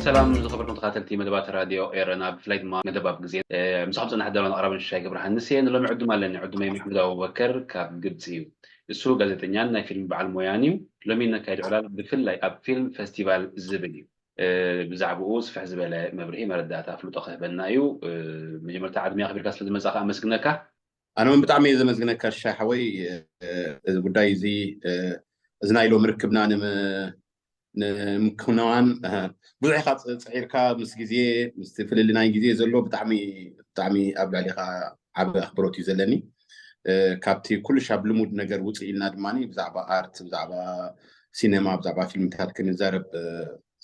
ሰላም ዝኸበርኩም ተኸታተልቲ መደባት ራድዮ ኤረና፣ ብፍላይ ድማ መደብ ኣብ ግዜ፣ እ፣ ምሳኹም ዝጸናሕ ደራን ኣቕራብን ሽሻይ ገብረሃንስ እየ። ንሎሚ ዕዱም ኣለኒ። ዕዱመይ መሕሙድ ኣቡበከር ካብ ግብጺ እዩ። እሱ ጋዜጠኛን ናይ ፊልም በዓል ሞያን እዩ። ሎሚ ነካይድ ዕላል ብፍላይ ኣብ ፊልም ፈስቲቫል ዝብል እዩ። እ፣ ብዛዕባኡ ስፍሕ ዝበለ መብርሂ፣ መረዳእታ፣ ኣፍልጦ ክህበና እዩ። እ፣ መጀመርታ ዕድመ ኣኽቢርካ ስለ ዝመጻኻ ኣመስግነካ። ኣነ እውን ብጣዕሚ እየ ዘመስግነካ ሽሻይ ሓወይ። እ፣ እዚ ጉዳይ እዚ፣ እ፣ እዚ ናይ ሎሚ ርክብና ንም-፣ ንምክንዋን፣ እ፣ ብዙሕ ኢኻ ጽ-፣ ጽዒርካ፣ ምስ ግዜ፣ ምስቲ ፍልልይ ናይ ግዜ ዘሎ ብጣዕሚ፣ ብጣዕሚ ኣብ ልዕሊኻ ዓቢ ኣኽብሮት እዩ ዘለኒ። እ፣ ካብቲ ኩሉ ሻብ ልሙድ ነገር ውጽእ ኢልና ድማ ብዛዕባ ኣርት፣ ብዛዕባ ሲነማ፣ ብዛዕባ ፊልምታት ክንዛረብ፣ እ፣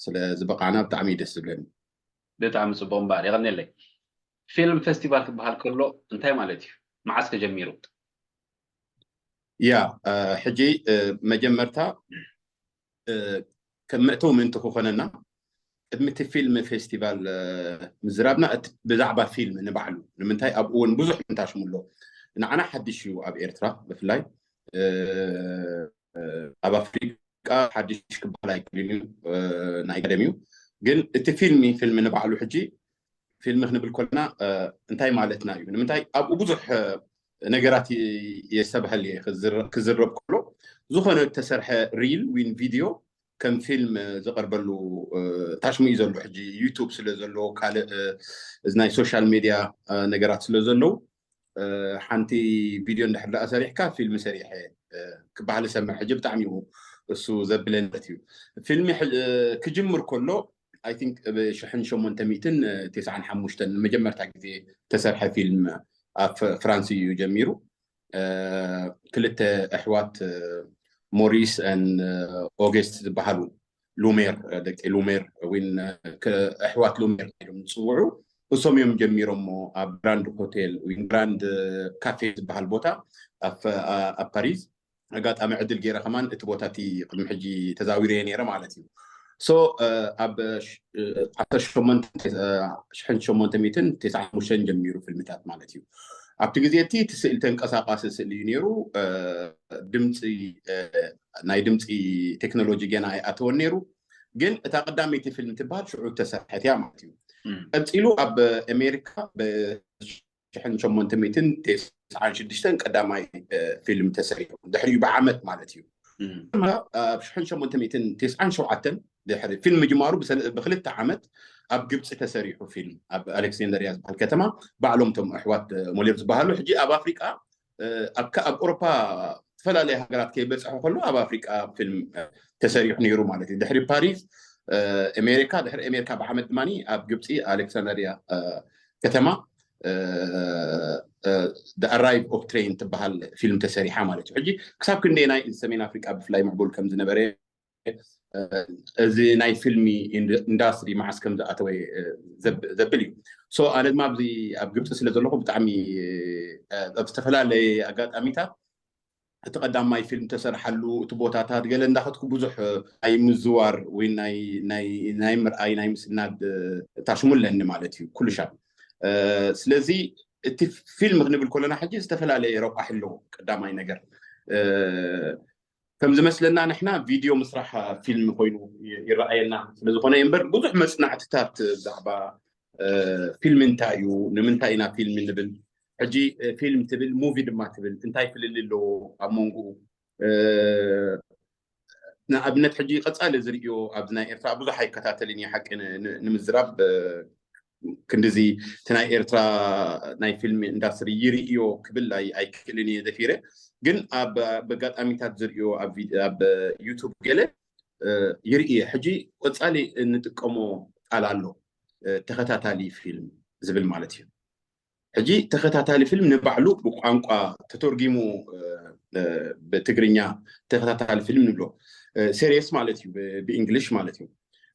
ስለ ዝበቓዕና ብጣዕሚ እዩ ደስ ዝብለኒ። ብጣዕሚ ጽቡቕ እምበኣር፣ የቐንየለይ። ፊልም ፈስቲቫል ክበሃል ከሎ እንታይ ማለት እዩ? መዓስ ከ ጀሚሩ? ያ፣ እ፣ ሕጂ፣ እ፣ መጀመርታ፣ እ፣ ከም መእተዊ ምእንቲ ክኾነና፣ ቅድሚ እቲ ፊልም ፌስቲቫል፣ እ፣ ምዝራብና፣ እቲ ብዛዕባ ፊልም ንባዕሉ፣ ንምንታይ ኣብኡ እውን ብዙሕ ምንታሽሙ ኣሎ። ንዓና ሓድሽ እዩ ኣብ ኤርትራ ብፍላይ፣ እ፣ ኣብ ኣፍሪቃ ሓድሽ ክበሃል ኣይክእልን እዩ፣ እ፣ ናይ ቀደም እዩ። ግን እቲ ፊልሚ፣ ፊልሚ ንባዕሉ ሕጂ ፊልሚ ክንብል ከለና፣ እ፣ እንታይ ማለትና እዩ? ንምንታይ ኣብኡ ብዙሕ፣ እ፣ ነገራት ይ-፣ የስተብህል እየ ክዝረ-፣ ክዝረብ ከሎ፣ ዝኾነ እተሰርሐ ሪል ዊን ቪድዮ ከም ፊልም፣ እ፣ ዝቐርበሉ፣ እ፣ ታሽሙ እዩ ዘሎ። ሕጂ ዩቱብ ስለ ዘሎ፣ ካልእ፣ እ፣ እዚ ናይ ሶሻል ሜድያ፣ እ፣ ነገራት ስለ ዘለዉ፣ እ፣ ሓንቲ ቪድዮ እንድሕር ደኣ ሰሪሕካ ፊልም ሰሪሐ፣ እ፣ ክበሃል እሰምዕ። ሕጂ ብጣዕሚ እዩ እሱ ዘብለኒ ማለት እዩ። ፊልሚ ሕ-፣ እ፣ ክጅምር ከሎ፣ ኣይ ቲንክ፣ ብ ሽሕን ሸሞንተ ሚእትን ተስዓን ሓሙሽተን ንመጀመርታ ግዜ ተሰርሐ ፊልም ኣብ ፍራንስ እዩ ጀሚሩ። እ፣ ክልተ ኣሕዋት፣ እ፣ ሞሪስ ን፣ እ፣ ኦገስት ዝበሃሉ፣ ሉሜር፣ እ፣ ደቂ ሉሜር፣ ዊን፣ እ፣ ክ-፣ ኣሕዋት ሉሜር ኢሎም ዝጽውዑ፣ እሶም እዮም ጀሚሮሞ። ኣብ ግራንድ ሆቴል ዊን ግራንድ ካፌ ዝበሃል ቦታ ኣብ፣ ኣ-፣ ኣብ ፓሪስ ኣጋጣሚ ዕድል ገይረ ከማን እቲ ቦታ እቲ ቅድሚ ሕጂ ተዛዊረዮ ነይረ ማለት እዩ። ሶ፣ እ፣ ኣብ ሽ-፣ እ፣ ዓሰርተ ሸሞንተ፣ እ፣ ሽሕን ሸሞንተ ሚእትን ተስዓን ሓሙሽተን ጀሚሩ ፊልምታት ማለት እዩ። ኣብቲ ግዜ እቲ፣ እቲ ስእሊ ተንቀሳቓሲ ስእሊ እዩ ነይሩ። እ፣ ድምፂ፣ እ፣ ናይ ድምፂ ቴክኖሎጂ ገና ኣይኣተወን ነይሩ። ግን እታ ቀዳመይቲ ፊልም ትበሃል ሽዑ ተሰርሐት እያ ማለት እዩ። እም። ቀፂሉ ኣብ ኣሜሪካ ብ ሽሕን ሸሞንተ ሚእትን ተስዓን ሽዱሽተን ቀዳማይ፣ እ፣ ፊልም ተሰሪሑ። ድሕሪኡ ብዓመት ማለት እዩ። እም። ድማ ኣብ ሽሕን ሸሞንተ ሚእትን ተስዓን ሸውዓተን ድሕሪ ፊልም ምጅማሩ ብሰለ-፣ ብክልተ ዓመት ኣብ ግብፂ ተሰሪሑ ፊልም፣ ኣብ ኣሌክሳንድሪያ ዝበሃል ከተማ፣ ባዕሎም እቶም ኣሕዋት፣ እ፣ ሞሌር ዝበሃሉ። ሕጂ ኣብ ኣፍሪቃ፣ እ፣ ኣብ ከ-፣ ኣብ ኤውሮፓ ዝተፈላለየ ሃገራት ከይበፅሐ ከሎ ኣብ ኣፍሪቃ ፊልም፣ እ፣ ተሰሪሑ ነይሩ ማለት እዩ። ድሕሪ ፓሪስ፣ እ፣ ኣሜሪካ፣ ድሕሪ ኣሜሪካ ብዓመት ድማ ኣብ ግብፂ ኣሌክሳንድሪያ፣ እ፣ ከተማ፣ እ፣ እ፣ The Arrival of Train ትበሃል ፊልም ተሰሪሓ ማለት እዩ። ሕጂ ክሳብ ክንደየናይ ሰሜን ኣፍሪቃ ብፍላይ ምዕቡል ከም ዝነበረ፣ እ፣ እዚ ናይ ፊልሚ ኢንድ-፣ ኢንዳስትሪ መዓስ ከም ዝኣተወ፣ እ፣ ዘብ-፣ ዘብል እዩ። ሶ ኣነ ድማ ኣብዚ ኣብ ግብፂ ስለ ዘለኹ ብጣዕሚ፣ እ፣ ኣብ ዝተፈላለየ ኣጋጣሚታት እቲ ቀዳማይ ፊልም ተሰርሓሉ፣ እቲ ቦታታት ገለ እንዳኸድኩ ብዙሕ፣ እ፣ ናይ ምዝዋር ወይ ናይ፣ ናይ፣ ናይ ምርኣይ፣ ናይ ምስናድ፣ እ፣ ታሽሙ ኣለኒ ማለት እዩ፣ ኩሉ ሻዕ። እ፣ ስለዚ እቲ ፊልም ክንብል ከለና ሕጂ ዝተፈላለየ ረቋሒ ኣለዎ። ቀዳማይ ነገር፣ እ፣ ከም ዝመስለና ንሕና ቪድዮ ምስራሕ ፊልም ኮይኑ ይ-፣ ይረኣየና ስለ ዝኾነ እምበር ብዙሕ መጽናዕትታት ብዛዕባ፣ እ፣ ፊልም እንታይ እዩ፣ ንምንታይ ኢና ፊልም ንብል፣ ሕጂ፣ እ፣ ፊልም ትብል፣ ሙቪ ድማ ትብል፣ እንታይ ፍልልይ ኣለዎ ኣብ መንጎኡ? እ፣ ንኣብነት ሕጂ ቀጻሊ ዝርእዮ ኣብዚ ናይ ኤርትራ ብዙሕ ኣይከታተልን እየ ሓቂ ን-፣ ን-፣ ንምዝራብ፣ እ፣ ክንድዚ እቲ ናይ ኤርትራ ናይ ፊልም ኢንዳስትሪ ይርእዮ ክብል ኣይ-፣ ኣይክእልን እየ ደፊረ። ግን ኣብ፣ ኣብ ኣጋጣሚታት ዝርእዮ ኣብ ቪድ-፣ ኣብ ዩቱብ ገለ፣ እ፣ ይርእየ። ሕጂ ቀጻሊ እንጥቀሞ ቃል ኣሎ፣ እ፣ ተኸታታሊ ፊልም ዝብል ማለት እዩ። ሕጂ ተኸታታሊ ፊልም ንባዕሉ ብቋንቋ ተተርጊሙ ብትግርኛ ተኸታታሊ ፊልም ንብሎ፣ ሴሪየስ ማለት እዩ፣ ብእንግሊሽ ማለት እዩ።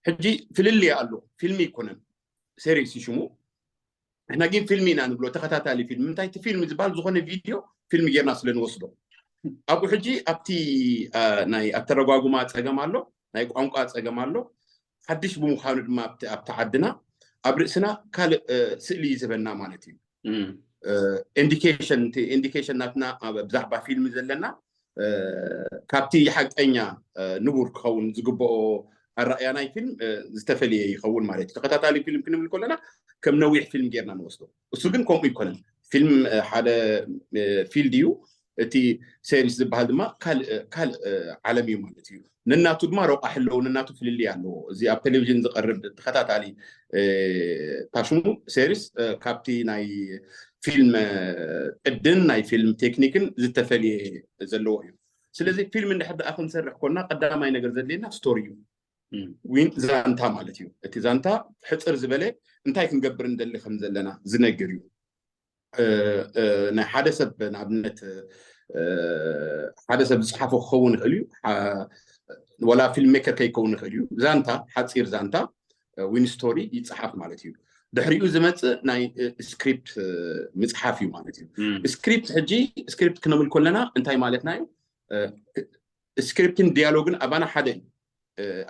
ሕጂ ፍልልይ ኣሎ። ፊልም ይኮነን፣ ሴሪየስ ሽሙ። ንሕና ግን ፊልም ኢና ንብሎ፣ ተኸታታሊ ፊልም። ምንታይ እቲ ፊልም ዝበሃል ዝኾነ ቪድዮ ፊልም ጌርና ስለ ንወስዶ፣ ኣብኡ ሕጂ ኣብቲ ናይ ኣተረጓጉማ ፀገም ኣሎ፣ ናይ ቋንቋ ፀገም ኣሎ። ሓድሽ ብምዃኑ ድማ ኣብቲ ዓድና ኣብ ርእስና ካልእ ስእሊ ይዝበና ማለት እዩ። ኢንዲኬሽን ናትና ብዛዕባ ፊልም ዘለና ካብቲ ሓቀኛ ንቡር ክኸውን ዝግብኦ ኣረኣእያ ናይ ፊልም ዝተፈለየ ይኸውን ማለት እዩ። ተኸታታሊ ፊልም ክንብል ከለና ከም ነዊሕ ፊልም ጌርና ንወስዶ። እሱ ግን ከምኡ ይኮነን። ፊልም ሓደ ፊልድ እዩ። እቲ ሴሪስ ዝበሃል ድማ ካልእ ዓለም እዩ ማለት እዩ። ነናቱ ድማ ረቋሒ ኣለዎ፣ ነናቱ ፍልልይ ኣለዎ። እዚ ኣብ ቴሌቪዥን ዝቐርብ ተኸታታሊ ታሽሙ ሴሪስ ካብቲ ናይ ፊልም ቅድን ናይ ፊልም ቴክኒክን ዝተፈልየ ዘለዎ እዩ። ስለዚ ፊልም እንድሕር ደኣ ክንሰርሕ ኮና ቀዳማይ ነገር ዘድልየና ስቶሪ እዩ፣ ዊን ዛንታ ማለት እዩ። እቲ ዛንታ ሕፅር ዝበለ እንታይ ክንገብር እንደሊ ከም ዘለና ዝነግር እዩ። ናይ ሓደ ሰብ ንኣብነት ሓደ ሰብ ዝፅሓፎ ክኸውን ይኽእል እዩ፣ ወላ ፊልም ሜከር ከይከውን ይኽእል እዩ። ዛንታ፣ ሓፂር ዛንታ ዊን ስቶሪ ይፅሓፍ ማለት እዩ። ድሕሪኡ ዝመፅእ ናይ ስክሪፕት ምፅሓፍ እዩ ማለት እዩ። ስክሪፕት ሕጂ ስክሪፕት ክንብል ከለና እንታይ ማለትና እዩ? ስክሪፕትን ዲያሎግን ኣባና ሓደ እዩ።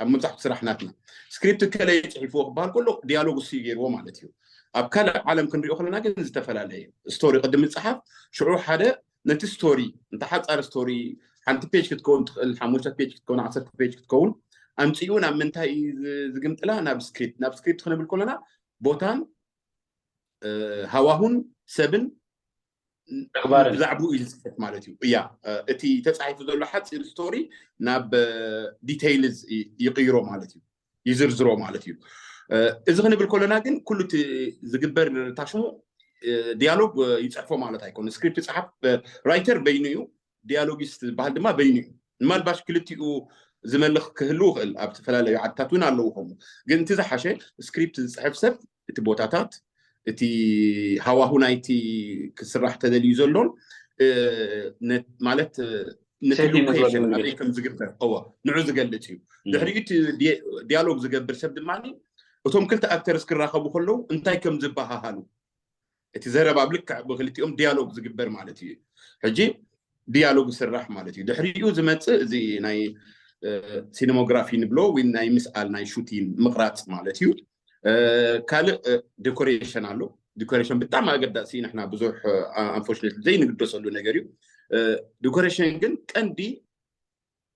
ኣብ መብዛሕቱ ስራሕ ናትና ስክሪፕት ከለይ ፅሒፍዎ ክበሃል ከሎ ዲያሎግ እሱ ገይርዎ ማለት እዩ። ኣብ ካልእ ዓለም ክንሪኦ ከለና ግን ዝተፈላለየ ስቶሪ ቅድሚ ዝፀሓፍ ሽዑ ሓደ ነቲ ስቶሪ እንተ ሓፃር ስቶሪ ሓንቲ ፔጅ ክትከውን ትኽእል፣ ሓሙሽተ ፔጅ ክትከውን፣ ዓሰርተ ፔጅ ክትከውን ኣምፅኡ ናብ ምንታይ እዩ ዝግምጥላ? ናብ ስክሪፕት። ናብ ስክሪፕት ክንብል ከለና ቦታን ሃዋሁን ሰብን ብዛዕባኡ እዩ ዝፅሕፍ ማለት እዩ። እያ እቲ ተፃሒፉ ዘሎ ሓፂር ስቶሪ ናብ ዲቴይልስ ይቅይሮ ማለት እዩ፣ ይዝርዝሮ ማለት እዩ። እዚ ክንብል ከለና ግን ኩሉ እቲ ዝግበር ታሽሙ ዲያሎግ ይፅሕፎ ማለት ኣይኮነ። ስክሪፕት ይፅሓፍ፣ ራይተር በይኑ እዩ፣ ዲያሎጊስት ዝበሃል ድማ በይኑ እዩ። ንማልባሽ ክልቲኡ ዝመልኽ ክህልው ይኽእል፣ ኣብ ዝተፈላለዩ ዓድታት እውን ኣለዉ ከምኡ። ግን እቲ ዝሓሸ ስክሪፕት ዝፅሕፍ ሰብ እቲ ቦታታት፣ እቲ ሃዋሁ ናይቲ ክስራሕ ተደልዩ ዘሎን ማለት ነቲ ሎኬሽን ኣበይ ከም ዝግበር፣ እዎ፣ ንዑ ዝገልፅ እዩ። ድሕሪኡ እቲ ዲያሎግ ዝገብር ሰብ ድማ እቶም ክልተ ኣክተርስ ክራኸቡ ከለዉ እንታይ ከም ዝበሃሃሉ፣ እቲ ዘረባ ኣብ ልክዕ ብክልቲኦም ዲያሎግ ዝግበር ማለት እዩ። ሕጂ ዲያሎግ ይስራሕ ማለት እዩ። ድሕሪኡ ዝመፅእ እዚ ናይ ሲኒሞግራፊ ንብሎ ወይ ናይ ምስኣል ናይ ሹቲን ምቕራፅ ማለት እዩ። ካልእ ዲኮሬሽን ኣሎ። ዲኮሬሽን ብጣዕሚ ኣገዳሲ፣ ንሕና ብዙሕ ኣንፎርችነት ዘይንግደሰሉ ነገር እዩ። ዲኮሬሽን ግን ቀንዲ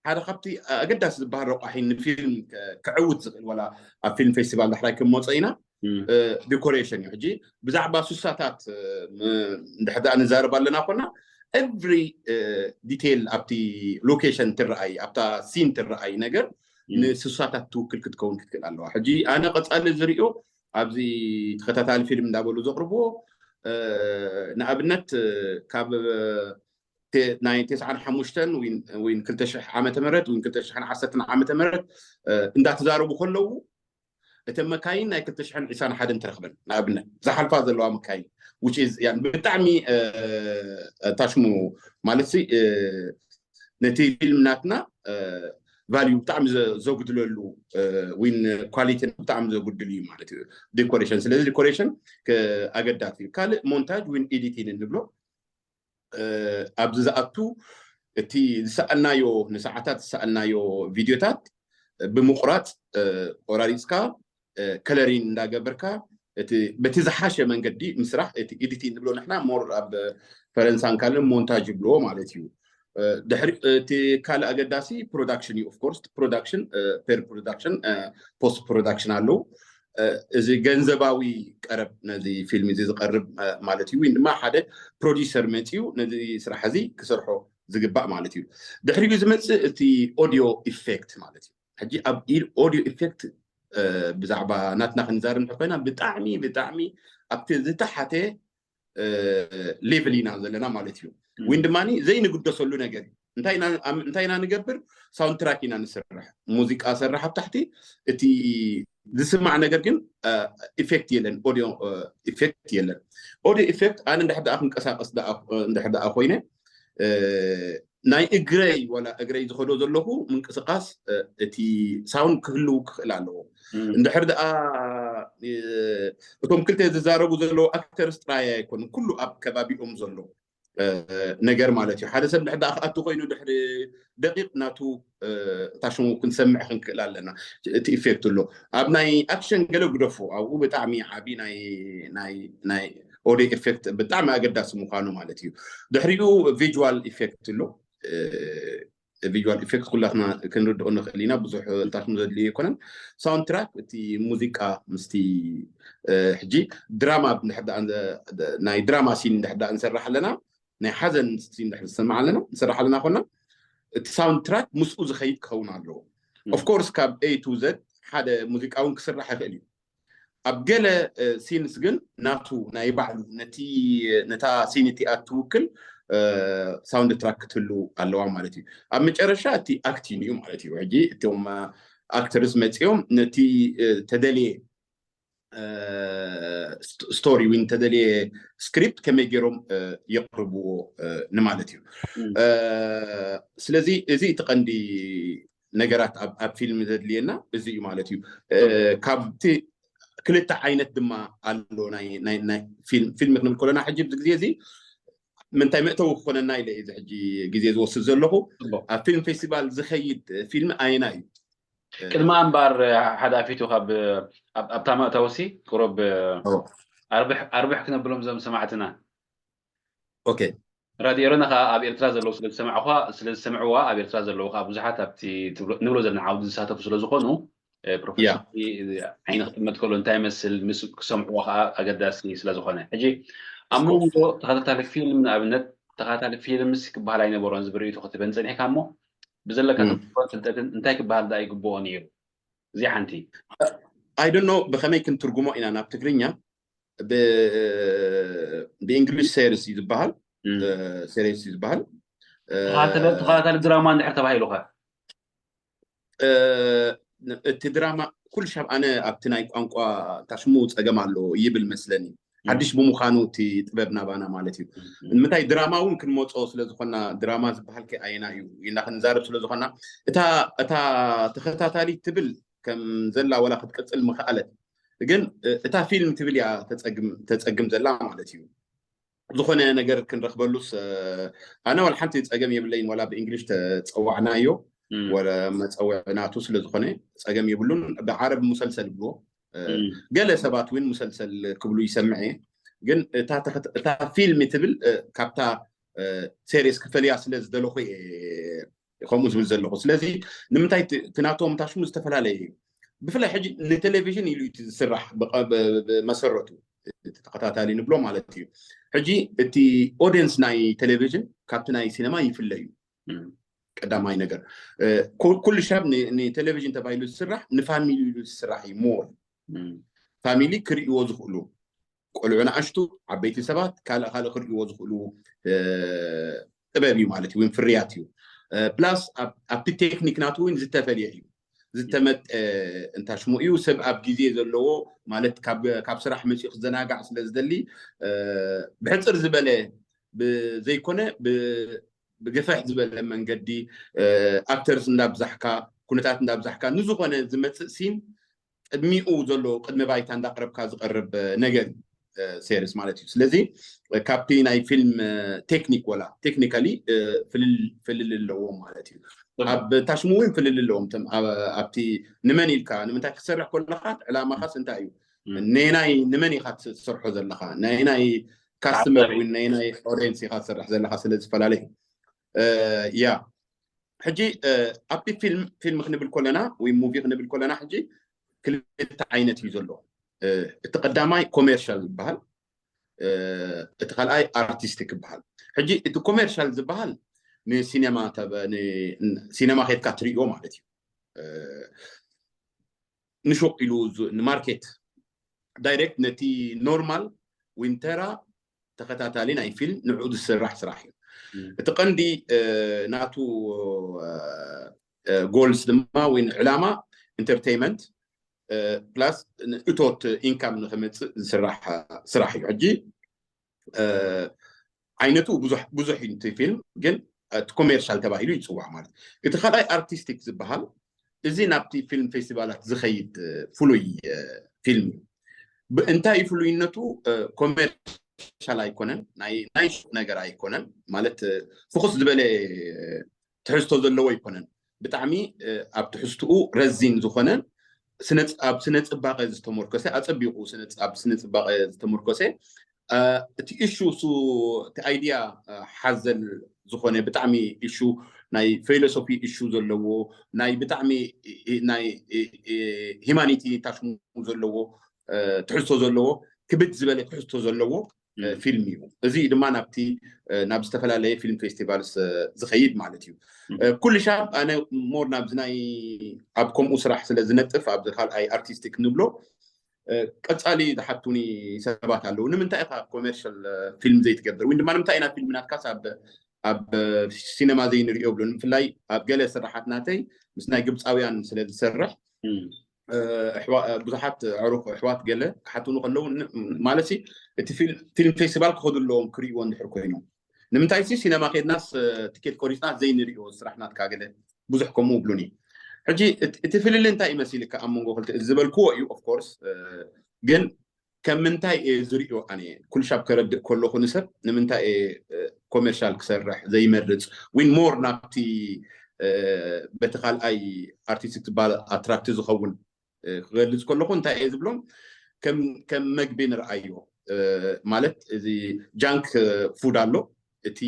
ሓደ ካብቲ ኣገዳሲ ዝበሃል ረቋሒ ንፊልም ክዕውት ዝኽእል ዋላ ኣብ ፊልም ፌስቲቫል ዳሕራይ ክንመፀ ኢና። ዲኮሬሽን እዩ። ሕጂ ብዛዕባ ሱሳታት እንድሕር ደኣ ንዛረብ ኣለና ኮና ኤቭሪ ዲቴይል ኣብቲ ሎኬሽን ትረኣይ ኣብታ ሲን ትረኣይ ነገር ንሱሳታት ትውክል ክትከውን ክትክእል ኣለዋ። ሕጂ ኣነ ቀፃሊ ዝሪኦ ኣብዚ ተኸታታሊ ፊልም እንዳበሉ ዘቕርብዎ ንኣብነት ካብ ናይ ተስዓን ሓሙሽተን ወይ ክልተ ሽሕ ዓመተ ምህረት ወይ ክልተ ሽሕን ዓሰርተን ዓመተ ምህረት እንዳተዛረቡ ከለዉ እተን መካይን ናይ ክልተ ሽሕን ዕስራን ሓደን ትረኽበን ንኣብነት ዝሓልፋ ዘለዋ መካይን ብጣዕሚ ታሽሙ ማለት ነቲ ፊልም ናትና ቫልዩ ብጣዕሚ ዘጉድለሉ ወይ ኳሊቲ ብጣዕሚ ዘጉድል እዩ ማለት እዩ ዲኮሬሽን። ስለዚ ዲኮሬሽን ኣገዳሲ እዩ። ካልእ ሞንታጅ ወይ ኤዲቲን እንብሎ ኣብዚ ዝኣቱ እቲ ዝሰኣልናዮ ንሰዓታት ዝሰኣልናዮ ቪድዮታት ብምቁራፅ ቆራሪፅካ ከለሪን እንዳገበርካ በቲ ዝሓሸ መንገዲ ምስራሕ እቲ ኤዲቲን ንብሎ ንሕና ሞር ኣብ ፈረንሳን ካልእ ሞንታጅ ይብልዎ ማለት እዩ። ድሕሪ እቲ ካልእ ኣገዳሲ ፕሮዳክሽን እዩ። ኦፍኮርስ ፕሮዳክሽን ፔር ፕሮዳክሽን ፖስት ፕሮዳክሽን ኣለዉ። እዚ ገንዘባዊ ቀረብ ነዚ ፊልም እዚ ዝቀርብ ማለት እዩ ወይ ድማ ሓደ ፕሮዲሰር መፅዩ ነዚ ስራሕ እዚ ክሰርሖ ዝግባእ ማለት እዩ። ድሕሪኡ ዝመፅእ እቲ ኦዲዮ ኢፌክት ማለት እዩ። ሕጂ ኣብ ኦዲዮ ኢፌክት ብዛዕባ ናትና ክንዛርብ እንድሕር ኮይና ብጣዕሚ ብጣዕሚ ኣብቲ ዝተሓተ ሌቭል ኢና ዘለና ማለት እዩ። ወይ ድማ ዘይንግደሰሉ ነገር እዩ። እንታይ ኢና ንገብር? ሳውንድ ትራክ ኢና ንስርሕ። ሙዚቃ ሰርሕ ኣብ ታሕቲ እቲ ዝስማዕ ነገር ግን ኢፌክት የለን፣ ኦዲዮ ኢፌክት የለን። ኦዲዮ ኢፌክት ኣነ እንድሕር ደኣ ክንቀሳቀስ ደኣ እንድሕር ደኣ ኮይነ ናይ እግረይ ዋላ እግረይ ዝኸዶ ዘለኹ ምንቅስቃስ እቲ ሳውንድ ክህልው ክኽእል ኣለዎ። እንድሕር ደኣ እቶም ክልተ ዝዛረቡ ዘለዉ ኣክተርስ ጥራይ ኣይኮኑን፣ ኩሉ ኣብ ከባቢኦም ዘሎ ነገር ማለት እዩ። ሓደ ሰብ ድሕዳ ክኣቱ ኮይኑ ድሕሪ ደቂቕ ናቱ እታ ሽሙ ክንሰምዕ ክንክእል ኣለና። እቲ ኢፌክት ኣሎ ኣብ ናይ ኣክሽን ገለ ግደፉ፣ ኣብኡ ብጣዕሚ ዓቢ ናይ ናይ ናይ ኦዲዮ ኢፌክት ብጣዕሚ ኣገዳሲ ምዃኑ ማለት እዩ። ድሕሪኡ ቪዥዋል ኢፌክት ኣሎ። ቪዥዋል ኢፌክት ኩላትና ክንርድኦ ንኽእል ኢና፣ ብዙሕ ታሽሙ ዘድልዮ ኣይኮነን። ሳውንድ ትራክ እቲ ሙዚቃ ምስቲ ሕጂ ድራማ ናይ ድራማ ሲን እንድሕር እንሰርሕ ኣለና፣ ናይ ሓዘን ሲን እንድሕር ዝሰማዕ ኣለና እንሰርሕ ኣለና ኮና እቲ ሳውንድ ትራክ ምስኡ ዝኸይድ ክኸውን ኣለዎ። ኦፍኮርስ ካብ ኤ ቱ ዘድ ሓደ ሙዚቃ እውን ክስራሕ ይኽእል እዩ። ኣብ ገለ ሲንስ ግን ናቱ ናይ ባዕሉ ነቲ ነታ ሲን እቲኣ ትውክል ሳውንድ ትራክ ክትህሉ ኣለዋ ማለት እዩ። ኣብ መጨረሻ እቲ ኣክቲን እዩ ማለት እዩ። ሕጂ እቶም ኣክተርስ መፂኦም ነቲ ተደልየ ስቶሪ ወይ ተደልየ ስክሪፕት ከመይ ገይሮም የቅርብዎ ንማለት እዩ። ስለዚ እዚ እቲ ቀንዲ ነገራት ኣብ ፊልም ዘድልየና እዚ እዩ ማለት እዩ። ካብቲ ክልተ ዓይነት ድማ ኣሎ ናይ ፊልም ፊልም ክንብል ከለና ሕጂ ብዚ ግዜ እዚ ምንታይ መእተዊ ክኾነና ኢለ እዚ ሕጂ ግዜ ዝወስድ ዘለኹ ኣብ ፊልም ፌስቲቫል ዝኸይድ ፊልም ኣየና እዩ? ቅድማ እምባር ሓደ ኣፊቱ ካብ ኣብታ መእተውሲ ቁሩብ ኣርብሕ ክነብሎም ዞም ሰማዕትና። ኦኬ ራድዮ ኤረና ከዓ ኣብ ኤርትራ ዘለዉ ስለዝሰማዕኳ ስለዝሰምዕዋ ኣብ ኤርትራ ዘለዉ ከዓ ብዙሓት ኣብቲ ንብሎ ዘለና ዓውዲ ዝሳተፉ ስለዝኾኑ ፕሮፌሽን ዓይኒ ክጥመት ከሎ እንታይ ይመስል ምስ ክሰምዕዎ ከዓ ኣገዳሲ ስለዝኾነ ሕጂ ኣብ መንጎ ተኸታታሊ ፊልም ንኣብነት ተኸታታሊ ፊልምስ ክበሃል ኣይነበሮን ዝብል ርእይቶ ክትበን ፀኒሕካ እሞ ብዘለካ ፍልጠትን እንታይ ክበሃል ደኣ ይግብኦ ነይሩ? እዚኣ ሓንቲ I don't know ብኸመይ ክንትርጉሞ ኢና ናብ ትግርኛ። ብእንግሊሽ ሴሪስ እዩ ዝበሃል። ሴሪስ እዩ ዝበሃል። ተኸታታሊ ድራማ እንድሕር ተባሂሉኸ? እቲ ድራማ ኩሉ ሻብ ኣነ ኣብቲ ናይ ቋንቋ ታሽሙ ፀገም ኣሎ ይብል መስለኒ። ሓድሽ ብምዃኑ እቲ ጥበብ ናባና ማለት እዩ። ንምንታይ ድራማ እውን ክንመፆ ስለዝኾና ድራማ ዝበሃል ከ ኣየና እዩ ኢልና ክንዛረብ ስለዝኾና እታ ተኸታታሊ ትብል ከም ዘላ ወላ ክትቅፅል ምኽኣለት ግን እታ ፊልም ትብል እያ ተፀግም ዘላ ማለት እዩ። ዝኾነ ነገር ክንረኽበሉስ ኣነ ዋላ ሓንቲ ፀገም የብለይን። ዋላ ብእንግሊሽ ተፀዋዕናዮ ወላ መፀውዒ ናቱ ስለዝኾነ ፀገም የብሉን። ብዓረብ ሙሰልሰል ይብልዎ። ገለ ሰባት እውን ሙሰልሰል ክብሉ ይሰምዕ እየ። ግን እታ ፊልም ትብል ካብታ ሴሪስ ክፈልያ ስለ ዝደለኹ እየ ከምኡ ዝብል ዘለኹ። ስለዚ ንምንታይ ትናቶም ታሽሙ ዝተፈላለየ እዩ። ብፍላይ ሕጂ ንቴሌቪዥን ኢሉ እቲ ዝስራሕ መሰረቱ ተኸታታሊ ንብሎ ማለት እዩ። ሕጂ እቲ ኦዲየንስ ናይ ቴሌቪዥን ካብቲ ናይ ሲነማ ይፍለ እዩ። ቀዳማይ ነገር ኩሉ ሻብ ንቴሌቪዥን ተባሂሉ ዝስራሕ ንፋሚሊ ኢሉ ዝስራሕ እዩ። ሞር ፋሚሊ ክርእይዎ ዝኽእሉ ቆልዑ ንኣሽቱ ዓበይቲ ሰባት ካልእ ካልእ ክርእይዎ ዝኽእሉ ጥበብ እዩ ማለት እዩ፣ ወይም ፍርያት እዩ። ፕላስ ኣብቲ ቴክኒክ ናቱ እውን ዝተፈልየ እዩ። ዝተመጠ እንታሽሙ እዩ። ሰብ ኣብ ግዜ ዘለዎ ማለት ካብ ስራሕ መፂኡ ክዘናጋዕ ስለ ዝደሊ ብሕፅር ዝበለ ብዘይኮነ ብገፈሕ ዝበለ መንገዲ ኣክተርስ እንዳብዛሕካ ኩነታት እንዳብዛሕካ ንዝኾነ ዝመፅእ ሲን ቅድሚኡ ዘሎ ቅድሚ ባይታ እንዳቅረብካ ዝቀርብ ነገር እዩ። ሴሪስ ማለት እዩ። ስለዚ ካብቲ ናይ ፊልም ቴክኒክ ወላ ቴክኒካሊ ፍልል ኣለዎም ማለት እዩ። ኣብ ታሽሙ እውን ፍልል ኣለዎም። ኣብቲ ንመን ኢልካ ንምንታይ ክትሰርሕ ከለካ ዕላማካስ እንታይ እዩ? ነናይ ንመን ኢካ ትሰርሖ ዘለካ? ናይ ናይ ካስተመር ወይ ናይ ናይ ኦዲየንስ ኢካ ትሰርሕ ዘለካ ስለ ዝፈላለ እዩ። ያ ሕጂ ኣብቲ ፊልም ፊልም ክንብል ከለና ወይ ሙቪ ክንብል ከለና ሕጂ ክልተ ዓይነት እዩ ዘሎ። እቲ ቀዳማይ ኮሜርሻል ዝበሃል፣ እቲ ካልኣይ ኣርቲስቲክ ይበሃል። ሕጂ እቲ ኮሜርሻል ዝበሃል ንሲኔማ ሲኔማ ከድካ ትርእዮ ማለት እዩ። ንሹቕ ኢሉ ንማርኬት ዳይሬክት ነቲ ኖርማል ዊንተራ ተኸታታሊ ናይ ፊልም ንዑ ዝስራሕ ስራሕ እዩ። እቲ ቀንዲ ናቱ ጎልስ ድማ ወይ ዕላማ ኢንተርቴይመንት ፕላስ እቶት ኢንካም ንክመፅእ ዝስራሕ ስራሕ እዩ። ሕጂ ዓይነቱ ብዙሕ ብዙሕ እዩ እቲ ፊልም፣ ግን እቲ ኮሜርሻል ተባሂሉ ይፅዋዕ ማለት እዩ። እቲ ካልኣይ ኣርቲስቲክ ዝበሃል፣ እዚ ናብቲ ፊልም ፌስቲቫላት ዝኸይድ ፍሉይ ፊልም እዩ። እንታይ እዩ ፍሉይነቱ? ኮሜርሻል ኣይኮነን፣ ናይ ሹቅ ነገር ኣይኮነን። ማለት ፍኹስ ዝበለ ትሕዝቶ ዘለዎ ኣይኮነን። ብጣዕሚ ኣብ ትሕዝትኡ ረዚን ዝኾነ፣ ኣብ ስነ ፅባቐ ዝተመርኮሰ፣ ኣፀቢቑ ኣብ ስነ ፅባቐ ዝተመርኮሰ፣ እቲ ኢሹ እሱ፣ እቲ ኣይድያ ሓዘል ዝኾነ፣ ብጣዕሚ ኢሹ፣ ናይ ፊሎሶፊ ኢሹ ዘለዎ፣ ናይ ብጣዕሚ ናይ ሂማኒቲ ታሽሙ ዘለዎ፣ ትሕዝቶ ዘለዎ፣ ክብድ ዝበለ ትሕዝቶ ዘለዎ ፊልም እዩ። እዚ ድማ ናብቲ ናብ ዝተፈላለየ ፊልም ፌስቲቫልስ ዝኸይድ ማለት እዩ። ኩሉ ሻብ ኣነ ሞር ናብዚ ናይ ኣብ ከምኡ ስራሕ ስለ ዝነጥፍ፣ ኣብዚ ካልኣይ ኣርቲስቲክ ንብሎ፣ ቀፃሊ ዝሓቱኒ ሰባት ኣለዉ። ንምንታይ ኢኻ ኮሜርሻል ፊልም ዘይትገብር? ወይ ድማ ንምንታይ ኢና ፊልም ናትካስ ኣብ ኣብ ሲነማ ዘይንሪኦ ብሎ? ብፍላይ ኣብ ገለ ስራሓት ናተይ ምስ ናይ ግብፃውያን ስለ ዝሰርሕ፣ ብዙሓት ኣዕሩኽ ኣሕዋት ገለ ክሓትኑ ከለዉ፣ ማለት እቲ ፊልም ፌስቲቫል ክኸዱ ኣለዎም ክርእይዎ እንድሕር ኮይኖም። ንምንታይ ሲ ሲነማ ከድናስ ትኬት ቆሪፅና ዘይንርእዮ ስራሕ ናትካ ገለ ብዙሕ ከምኡ ብሉኒ። ሕጂ እቲ ፍልል እንታይ ይመስልካ ኣብ መንጎ ክልተ ዝበልክዎ እዩ። ኦፍኮርስ ግን ከም ምንታይ እየ ዝርእዮ ኣነ? ኩልሻብ ከረድእ ከለኹ ንሰብ ንምንታይ እየ ኮሜርሻል ክሰርሕ ዘይመርፅ? ዊን ሞር ናብቲ በቲ ካልኣይ ኣርቲስት ትባል ኣትራክት ዝኸውን ክገልፅ ከለኹ እንታይ እየ ዝብሎም? ከም መግቢ ንርኣዮ። ማለት እዚ ጃንክ ፉድ ኣሎ፣ እቲ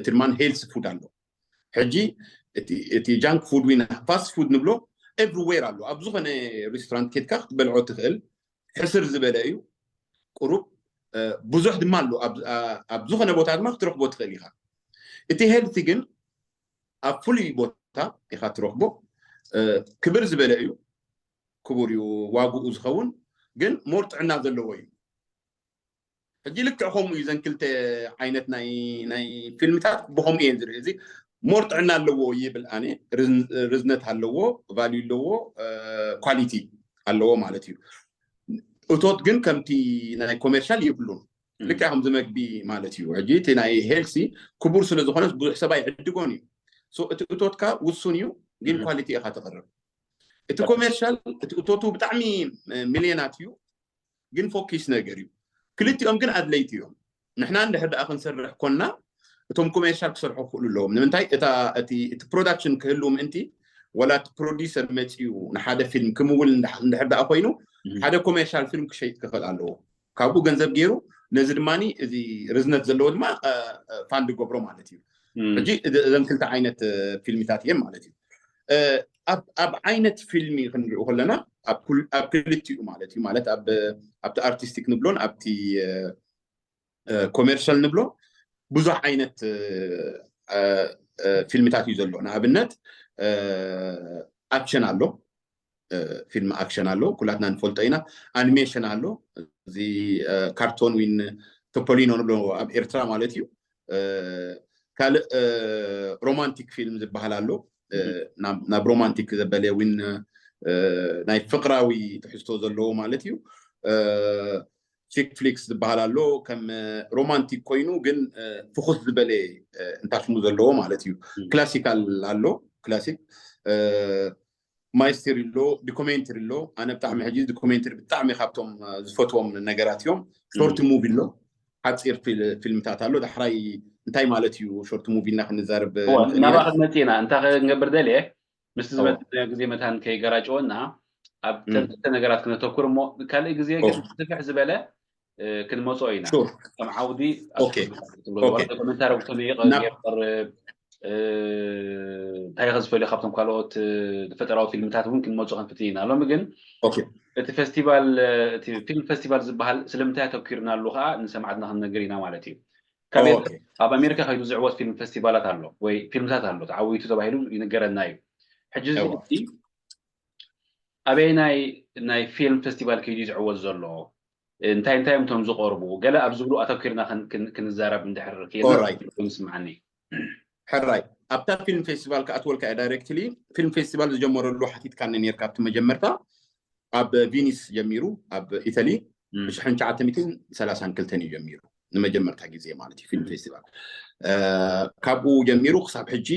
ድማ ሄልስ ፉድ ኣሎ። ሕጂ እቲ ጃንክ ፉድ ዊን ፋስት ፉድ ንብሎ ኤቭሪዌር ኣሎ። ኣብ ዝኾነ ሬስቶራንት ኬድካ ክትበልዖ ትኽእል። ሕስር ዝበለ እዩ፣ ቁሩብ ብዙሕ ድማ ኣሎ። ኣብ ዝኾነ ቦታ ድማ ክትረኽቦ ትኽእል ኢኻ። እቲ ሄልቲ ግን ኣብ ፍሉይ ቦታ ኢኻ ትረኽቦ። ክብር ዝበለ እዩ፣ ክቡር እዩ ዋግኡ ዝኸውን፣ ግን ሞር ጥዕና ዘለዎ እዩ። ሕጂ ልክዕ ከምኡ እዩ። ዘን ክልተ ዓይነት ናይ ናይ ፊልምታት ብከምኡ እየን ዝርኢ። እዚ ሞር ጥዕና ኣለዎ ይብል ኣነ፣ ርዝነት ኣለዎ፣ ቫልዩ ኣለዎ፣ ኳሊቲ ኣለዎ ማለት እዩ። እቶት ግን ከምቲ ናይ ኮሜርሻል ይብሉን፣ ልክዕ ከምዚ መግቢ ማለት እዩ። ሕጂ እቲ ናይ ሄልሲ ክቡር ስለ ዝኾነ ብዙሕ ሰብ ኣይዕድጎን እዩ። እቲ እቶትካ ውሱን እዩ፣ ግን ኳሊቲ ኢኻ ተቕርብ። እቲ ኮሜርሻል እቲ እቶቱ ብጣዕሚ ሚልዮናት እዩ፣ ግን ፎኪስ ነገር እዩ። ክልቲኦም ግን ኣድለይቲ እዮም። ንሕና እንድሕር ደኣ ክንሰርሕ ኮንና እቶም ኮሜርሻል ክሰርሑ ክኽእሉ ኣለዎም። ንምንታይ እቲ ፕሮዳክሽን ክህሉ ምእንቲ፣ ወላ እቲ ፕሮዲሰር መፂኡ ንሓደ ፊልም ክምውል እንድሕር ደኣ ኮይኑ ሓደ ኮሜርሻል ፊልም ክሸይጥ ክኽእል ኣለዎ። ካብኡ ገንዘብ ገይሩ ነዚ ድማ እዚ ርዝነት ዘለዎ ድማ ፋንድ ገብሮ ማለት እዩ። ሕጂ እዘን ክልተ ዓይነት ፊልሚታት እየን ማለት እዩ። ኣብ ዓይነት ፊልሚ ክንሪኦ ከለና ኣብ ክልቲኡ ማለት እዩ፣ ማለት ኣብቲ ኣርቲስቲክ ንብሎን ኣብቲ ኮሜርሻል ንብሎ ብዙሕ ዓይነት ፊልምታት እዩ ዘሎ። ንኣብነት ኣክሽን ኣሎ፣ ፊልም ኣክሽን ኣሎ፣ ኩላትና ንፈልጦ ኢና። ኣኒሜሽን ኣሎ፣ እዚ ካርቶን ዊን ቶፖሊኖ ንብሎ ኣብ ኤርትራ ማለት እዩ። ካልእ ሮማንቲክ ፊልም ዝበሃል ኣሎ፣ ናብ ሮማንቲክ ዘበለ ዊን ናይ ፍቅራዊ ትሕዝቶ ዘለዎ ማለት እዩ። ቺክ ፍሊክስ ዝበሃል ኣሎ፣ ከም ሮማንቲክ ኮይኑ ግን ፍኹስ ዝበለ እንታሽሙ ዘለዎ ማለት እዩ። ክላሲካል ኣሎ፣ ክላሲክ ማይስትሪ ኣሎ፣ ዶኩሜንትሪ ኣሎ። ኣነ ብጣዕሚ ሕጂ ዶኩሜንትሪ ብጣዕሚ ካብቶም ዝፈትዎም ነገራት እዮም። ሾርት ሙቪ ኣሎ፣ ሓፂር ፊልምታት ኣሎ። ዳሕራይ እንታይ ማለት እዩ ሾርት ሙቪ እና ክንዛረብ ናባ ክንመፅእ ኢና። እንታይ ክንገብር ደልየ፣ ምስቲ ዝበለ ግዜ መታን ከይገራጨወና ኣብ ተንክልተ ነገራት ክነተኩር እሞ ካልእ ግዜ ግን ስፍሕ ዝበለ ክንመፅኦ ኢና። ከም ዓውዲ ኮመንታሪ ክተመይቕ ቀርብ እንታይ ከዝፈልዩ ካብቶም ካልኦት ፈጠራዊ ፊልምታት እውን ክንመፁ ክንፍትን ኢና። ሎሚ ግን እቲ ፌስቲቫል፣ እቲ ፊልም ፌስቲቫል ዝበሃል ስለምንታይ ኣተኪርናሉ ከዓ ንሰማዕትና ክንነግር ኢና ማለት እዩ። ካብ ኣብ ኣሜሪካ ከይዱ ዝዕወት ፊልም ፌስቲቫላት ኣሎ ወይ ፊልምታት ኣሎ ተዓዊቱ ተባሂሉ ይንገረና እዩ። ሕጂ እዚ ኣበየናይ ናይ ፊልም ፌስቲቫል ከይዱ ዝዕወት ዘሎ፣ እንታይ እንታይ እዮም እቶም ዝቐርቡ፣ ገለ ኣብ ዝብሉ ኣተኪርና ክንዛረብ እንድሕር ክኢልና ይስምዓኒ። ሕራይ፣ ኣብታ ፊልም ፌስቲቫል ክኣትወልካ እየ ዳይሬክትሊ። ፊልም ፌስቲቫል ዝጀመረሉ ሓቲትካኒ ነርካ ኣብቲ መጀመርታ። ኣብ ቪኒስ ጀሚሩ ኣብ ኢተሊ ብሽሕን ትሽዓተ ሚእትን ሰላሳን ክልተን እዩ ጀሚሩ፣ ንመጀመርታ ግዜ ማለት እዩ ፊልም ፌስቲቫል። ካብኡ ጀሚሩ ክሳብ ሕጂ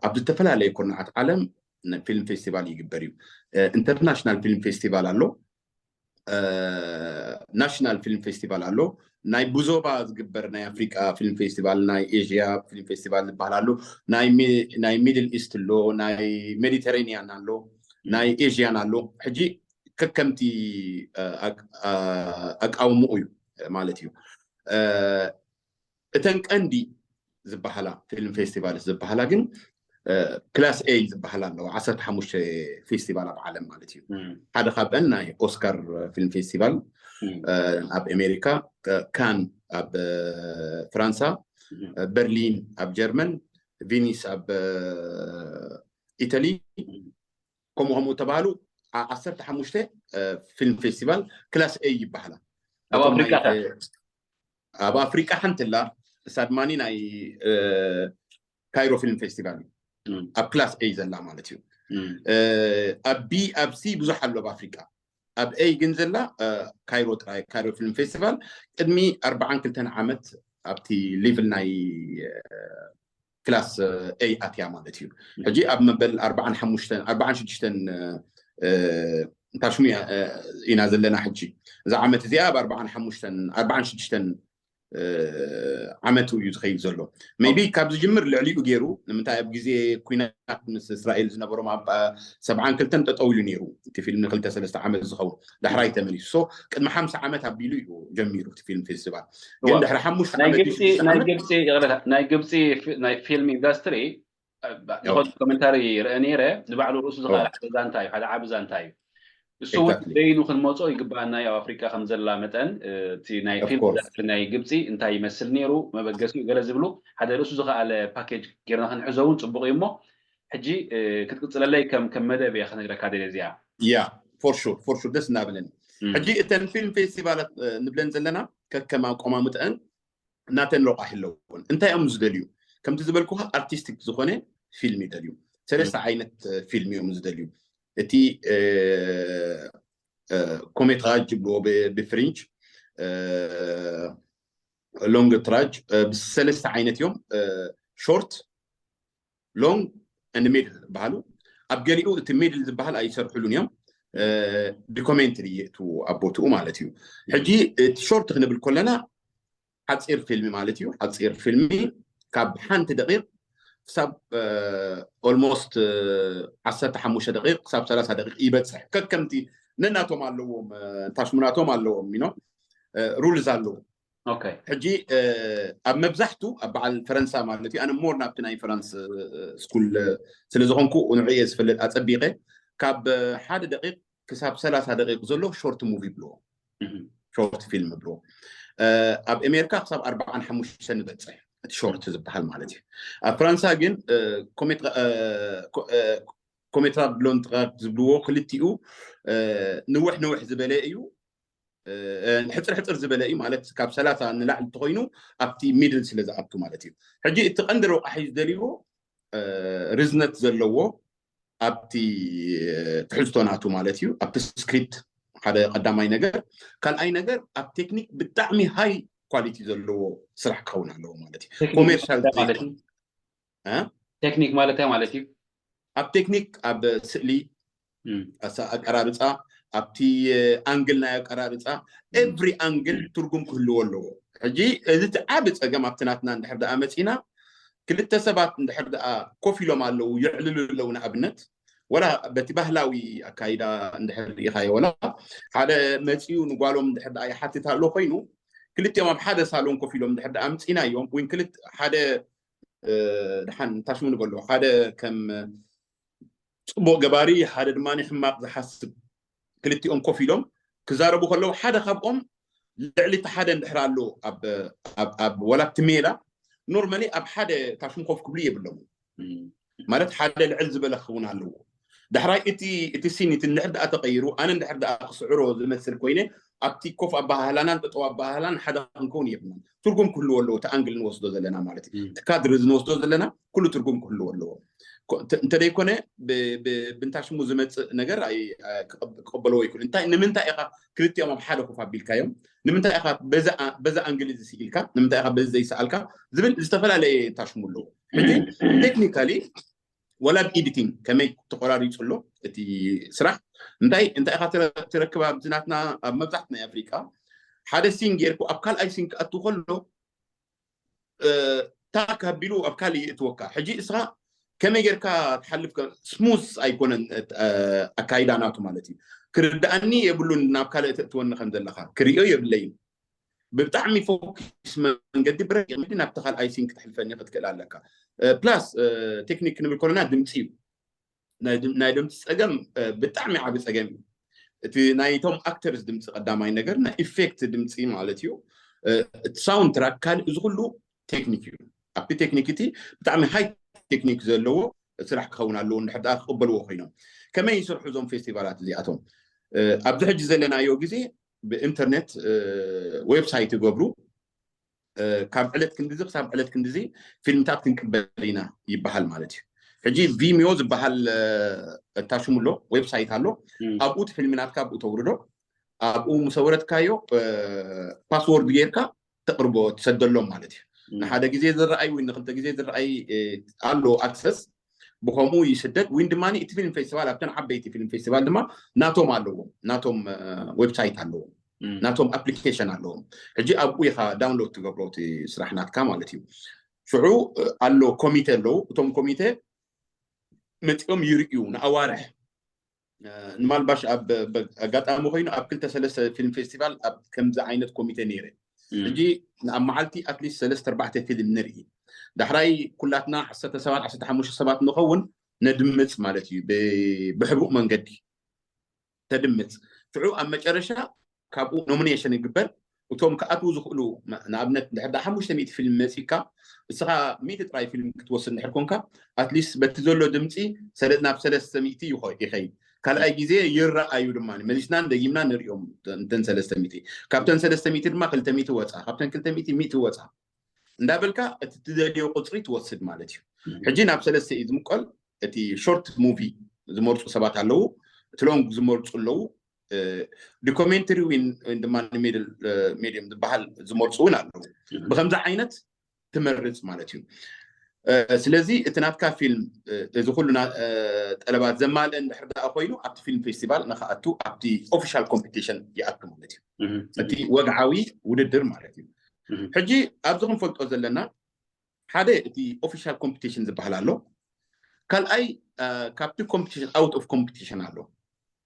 ኣብ ዝተፈላለየ ኩርናዓት ዓለም ፊልም ፌስቲቫል ይግበር እዩ። ኢንተርናሽናል ፊልም ፌስቲቫል ኣሎ፣ ናሽናል ፊልም ፌስቲቫል ኣሎ፣ ናይ ብዞባ ዝግበር ናይ ኣፍሪቃ ፊልም ፌስቲቫል፣ ናይ ኤዥያ ፊልም ፌስቲቫል ዝበሃል ኣሎ፣ ናይ ሚድል ኢስት ኣሎ፣ ናይ ሜዲተሬኒያን ኣሎ፣ ናይ ኤዥያን ኣሎ። ሕጂ ከከምቲ ኣቃውምኡ እዩ ማለት እዩ። እተን ቀንዲ ዝበሃላ ፊልም ፌስቲቫል ዝበሃላ ግን ክላስ ኤ ዝበሃላ ኣለዋ፣ ዓሰርተ ሓሙሽተ ፌስቲቫል ኣብ ዓለም ማለት እዩ። ሓደ ካብአን ናይ ኦስካር ፊልም ፌስቲቫል ኣብ ኣሜሪካ፣ ካን ኣብ ፍራንሳ፣ በርሊን ኣብ ጀርመን፣ ቪኒስ ኣብ ኢተሊ፣ ከምኡ ከምኡ ተባሃሉ ዓሰርተ ሓሙሽተ ፊልም ፌስቲቫል ክላስ ኤ ይበሃላ። ኣብ ኣፍሪካ ሓንቲ ኣላ፣ እሳ ድማ ናይ ካይሮ ፊልም ፌስቲቫል እዩ። ኣብ ክላስ ኤ ዘላ ማለት እዩ። ኣብ ቢ ኣብ ሲ ብዙሕ ኣሎ ኣብ ኣፍሪካ። ኣብ ኤ ግን ዘላ ካይሮ ጥራይ፣ ካይሮ ፊልም ፌስቲቫል ቅድሚ ኣርባዓን ክልተን ዓመት ኣብቲ ሌቭል ናይ ክላስ ኤ ኣትያ ማለት እዩ። ሕጂ ኣብ መበል ኣርባዓን ሓሙሽተን ኣርባዓን ሽዱሽተን ታሽሙ ኢና ዘለና። ሕጂ እዛ ዓመት እዚኣ ኣብ ኣርባዓን ሓሙሽተን ኣርባዓን ሽዱሽተን ዓመቱ እዩ ዝኸይድ ዘሎ። ሜቢ ካብ ዝጅምር ልዕሊኡ ገይሩ፣ ንምንታይ ኣብ ግዜ ኩናት ምስ እስራኤል ዝነበሮም ኣብ ሰብዓን ክልተን ጠጠው ኢሉ ነይሩ እቲ ፊልም ንክልተ ሰለስተ ዓመት ዝኸውን፣ ዳሕራይ ተመሊሱ። ሶ ቅድሚ ሓምሳ ዓመት ኣቢሉ እዩ ጀሚሩ እቲ ፊልም ፌስቲቫል። ግን ድሕሪ ሓሙሽተ ዓመት ናይ ግብፂ ናይ ፊልም ኢንዳስትሪ ዝኾነ ኮመንታሪ ርአ ነይረ። ንባዕሉ ርእሱ ዝኸኣለ ሓደ ዛንታ እዩ፣ ሓደ ዓቢ ዛንታ እዩ። እሱ እውን በይኑ ክንመፆ ይግባኣና እዩ። ኣብ ኣፍሪካ ከም ዘላ መጠን እቲ ናይ ፊልም ኢንዳስትሪ ናይ ግብፂ እንታይ ይመስል ነይሩ፣ መበገሲኡ ገለ ዝብሉ ሓደ ርእሱ ዝኸኣለ ፓኬጅ ጌርና ክንሕዞ እውን ፅቡቕ እዩ። እሞ ሕጂ ክትቅፅለለይ ከም ከም መደብ እየ ክነግረካ ደልየ እዚኣ። ያ ፎር ሹር ፎር ሹር ደስ እናበለኒ። ሕጂ እተን ፊልም ፌስቲቫላት ንብለን ዘለና ከከም ኣቆማምጠአን እናተን ረቋሒ ኣለዎን። እንታይ እዮም ዝደልዩ? ከምቲ ዝበልኩኻ ኣርቲስቲክ ዝኾነ ፊልም ይደልዩ። ሰለስተ ዓይነት ፊልም እዮም ዝደልዩ። እቲ ኮሜትራጅ ይብልዎ ብፍሪንች፣ ሎንግ ትራጅ፣ ብሰለስተ ዓይነት እዮም። ሾርት፣ ሎንግ ን ሚድል ዝበሃሉ። ኣብ ገሊኡ እቲ ሚድል ዝበሃል ኣይሰርሕሉን እዮም። ዶኩሜንተሪ የእትዉ ኣብ ቦትኡ ማለት እዩ። ሕጂ እቲ ሾርት ክንብል ከለና ሓፂር ፊልሚ ማለት እዩ። ሓፂር ፊልሚ ካብ ሓንቲ ደቂቕ ክሳብ ኦልሞስት ዓሰርተ ሓሙሽተ ደቂቕ ክሳብ ሰላሳ ደቂቕ ይበፅሕ። ከከምቲ ነናቶም ኣለዎም፣ ታሽሙናቶም ኣለዎም፣ ኖ ሩልስ ኣለዎም። ሕጂ ኣብ መብዛሕቱ ኣብ በዓል ፈረንሳ ማለት እዩ። ኣነ ሞር ናብቲ ናይ ፈረንስ ስኩል ስለዝኾንኩ ንዕኡ እየ ዝፈልጥ ኣፀቢቐ። ካብ ሓደ ደቂቕ ክሳብ ሰላሳ ደቂቕ ዘሎ ሾርት ሙቪ ይብልዎ፣ ሾርት ፊልም ይብልዎ። ኣብ ኣሜሪካ ክሳብ ኣርባዓን ሓሙሽተን ይበፅሕ እቲ ሾርት ዝበሃል ማለት እዩ። ኣብ ፈረንሳ ግን ኮሜትራ ብሎንትራድ ዝብልዎ ክልቲኡ ንውሕ ንውሕ ዝበለ እዩ፣ ሕፅር ሕፅር ዝበለ እዩ ማለት ካብ ሰላሳ ንላዕሊ እንተኮይኑ ኣብቲ ሚድል ስለ ዝኣቱ ማለት እዩ። ሕጂ እቲ ቀንዲ ረቋሒ ዝደልይዎ ርዝነት ዘለዎ ኣብቲ ትሕዝቶ ናቱ ማለት እዩ፣ ኣብቲ ስክሪፕት ሓደ ቀዳማይ ነገር። ካልኣይ ነገር ኣብ ቴክኒክ ብጣዕሚ ሃይ ኳሊቲ ዘለዎ ስራሕ ክኸውን ኣለዎ ማለት እዩ። ኮሜርሻል ቴክኒክ ማለት እንታይ ማለት እዩ? ኣብ ቴክኒክ፣ ኣብ ስእሊ ኣቀራርፃ፣ ኣብቲ ኣንግል ናይ ኣቀራርፃ፣ ኤቭሪ ኣንግል ትርጉም ክህልዎ ኣለዎ። ሕጂ እዚ እቲ ዓቢ ፀገም ኣብቲ ናትና እንድሕር ደኣ መፂና ክልተ ሰባት እንድሕር ደኣ ኮፍ ኢሎም ኣለዉ፣ ይዕልሉ ኣለዉ፣ ንኣብነት ወላ በቲ ባህላዊ ኣካይዳ እንድሕር ርኢኻዮ፣ ወላ ሓደ መፂኡ ንጓሎም እንድሕር ደኣ ይሓትት ኣሎ ኮይኑ ክልቲኦም ኣብ ሓደ ሳሎን ኮፍ ኢሎም እንድሕር ደኣ ኣምፂናዮም ወይ ክልተ ሓደ ደሓን ታሽሙ ንበሎ ሓደ ከም ፅቡቕ ገባሪ ሓደ ድማ ሕማቕ ዝሓስብ ክልቲኦም ኮፍ ኢሎም ክዛረቡ ከለዉ ሓደ ካብኦም ልዕሊ እቲ ሓደ እንድሕር ኣሎ ኣብ ወላ እቲ ሜላ ኖርማሊ ኣብ ሓደ ታሽሙ ኮፍ ክብሉ የብሎም ማለት ሓደ ልዕል ዝበለ ክኸውን ኣለዎ። ዳሕራይ እቲ እቲ ሲን እቲ እንድሕር ደኣ ተቐይሩ ኣነ እንድሕር ደኣ ክስዕሮ ዝመስል ኮይነ ኣብቲ ኮፍ ኣባሃህላናን ጠጠው ኣባሃህላን ሓደ ክንከውን የብልናን። ትርጉም ክህልዎ ኣለዎ፣ እቲ ኣንግል ንወስዶ ዘለና ማለት እዩ። እቲ ካድር እዚ ንወስዶ ዘለና ኩሉ ትርጉም ክህልዎ ኣለዎ። እንተደይኮነ ብንታ ሽሙ ዝመፅእ ነገር ክቀበልዎ ይክእል። እንታይ ንምንታይ ኢካ ክልቲኦም ኣብ ሓደ ኮፍ ኣቢልካዮም? ንምንታይ ኢካ በዛ ኣንግል እዚ ስኢልካ? ንምንታይ ኢካ በዚ ዘይሰኣልካ ዝብል ዝተፈላለየ እንታ ሽሙ ኣለዎ። ሕጂ ቴክኒካሊ ወላ ብኤዲቲንግ ከመይ ተቆራሪፁ ኣሎ እቲ ስራሕ እንታይ እንታይ ኢካ ትረክብ ኣብዚ ናትና ኣብ መብዛሕት ናይ ኣፍሪቃ ሓደ ሲን ጌርኩ ኣብ ካልኣይ ሲን ክኣቱ ከሎ ታክ ኣቢሉ ኣብ ካልእ ይእትወካ። ሕጂ እስኻ ከመይ ጌርካ ትሓልፍ ስሙዝ ኣይኮነን ኣካይዳ ናቱ ማለት እዩ። ክርድኣኒ የብሉን ናብ ካልእ ተእትወኒ ከም ዘለካ ክሪኦ የብለይን። ብጣዕሚ ፎኪስ መንገዲ ብረቂቕ መንገዲ ናብቲ ካልኣይ ሲን ክትሕልፈኒ ክትክእል ኣለካ። ፕላስ ቴክኒክ ክንብል ከለና ድምፂ እዩ። ናይ ድምፂ ፀገም ብጣዕሚ ዓቢ ፀገም እዩ። እቲ ናይቶም ኣክተርስ ድምፂ ቀዳማይ ነገር ናይ ኢፌክት ድምፂ ማለት እዩ። እቲ ሳውንድ ትራክ ካልእ እዚ ኩሉ ቴክኒክ እዩ። ኣብቲ ቴክኒክ እቲ ብጣዕሚ ሃይ ቴክኒክ ዘለዎ ስራሕ ክኸውን ኣለዎ እንድሕር ደኣ ክቕበልዎ ኮይኖም። ከመይ ይስርሑ እዞም ፌስቲቫላት እዚኣቶም? ኣብዚ ሕጂ ዘለናዮ ግዜ ብኢንተርኔት ዌብሳይት ይገብሩ። ካብ ዕለት ክንድዚ ክሳብ ዕለት ክንድዚ ፊልምታት ክንቅበል ኢና ይበሃል ማለት እዩ። ሕጂ ቪሚዮ ዝበሃል እታሽሙ ኣሎ ዌብሳይት ኣሎ። ኣብኡ እቲ ፊልሚ ናትካ ኣብኡ ተውርዶ። ኣብኡ ምስ ኣውረድካዮ ፓስወርድ ጌርካ ተቕርቦ ትሰደሎም ማለት እዩ። ንሓደ ግዜ ዝረኣይ ወይ ንክልተ ግዜ ዝረኣይ ኣሎ ኣክሰስ ብከምኡ ይስደድ። ወይን ድማ እቲ ፊልም ፌስቲቫል ኣብተን ዓበይቲ ፊልም ፌስቲቫል ድማ ናቶም ኣለዎም፣ ናቶም ዌብሳይት ኣለዎም፣ ናቶም ኣፕሊኬሽን ኣለዎም። ሕጂ ኣብኡ ኢካ ዳውንሎድ ትገብሮ እቲ ስራሕ ናትካ ማለት እዩ። ሽዑ ኣሎ ኮሚቴ ኣለዉ። እቶም ኮሚቴ መፂኦም ይርእዩ ንኣዋርሕ ንማልባሽ ኣብ ኣጋጣሚ ኮይኑ ኣብ ክልተ ሰለስተ ፊልም ፌስቲቫል ኣብ ከምዚ ዓይነት ኮሚቴ ነይረ። ሕጂ ኣብ መዓልቲ ኣትሊስት ሰለስተ ኣርባዕተ ፊልም ንርኢ። ዳሕራይ ኩላትና ዓሰርተ ሰባት ዓሰርተ ሓሙሽተ ሰባት ንኸውን ነድምፅ ማለት እዩ። ብሕቡእ መንገዲ ተድምፅ። ሽዑ ኣብ መጨረሻ ካብኡ ኖሚኔሽን ይግበር። እቶም ክኣትዉ ዝኽእሉ ንኣብነት ድሕር ሓሙሽተ ሚእቲ ፊልም መፂካ እስኻ ሚእቲ ጥራይ ፊልም ክትወስድ እንድሕር ኮንካ ኣትሊስት በቲ ዘሎ ድምፂ ናብ ሰለስተ ሚእቲ ይኸይድ። ካልኣይ ግዜ ይረኣዩ ድማ መሊስናን ደጊምና ንሪኦም እንተን ሰለስተ ሚእቲ። ካብተን ሰለስተ ሚእቲ ድማ ክልተ ሚእቲ ወፃ፣ ካብተን ክልተ ሚእቲ ሚእቲ ወፃ እንዳበልካ እቲ ትደልዮ ቁፅሪ ትወስድ ማለት እዩ። ሕጂ ናብ ሰለስተ እዩ ዝምቀል። እቲ ሾርት ሙቪ ዝመርፁ ሰባት ኣለዉ፣ እቲ ሎንግ ዝመርፁ ኣለዉ። ዶኮሜንተሪ ወይ ድማ ሚድል ሚድየም ዝበሃል ዝመርፁ እውን ኣለዉ። ብከምዚ ዓይነት ትመርፅ ማለት እዩ። ስለዚ እቲ ናትካ ፊልም እዚ ኩሉ ጠለባት ዘማልአ እንድሕር ደኣ ኮይኑ ኣብቲ ፊልም ፌስቲቫል ንክኣቱ ኣብቲ ኦፊሻል ኮምፒቲሽን ይኣቱ ማለት እዩ። እቲ ወግዓዊ ውድድር ማለት እዩ። ሕጂ ኣብዚ ክንፈልጦ ዘለና ሓደ እቲ ኦፊሻል ኮምፒቲሽን ዝበሃል ኣሎ። ካልኣይ ካብቲ ኮምፒቲሽን ኣውት ኦፍ ኮምፒቲሽን ኣሎ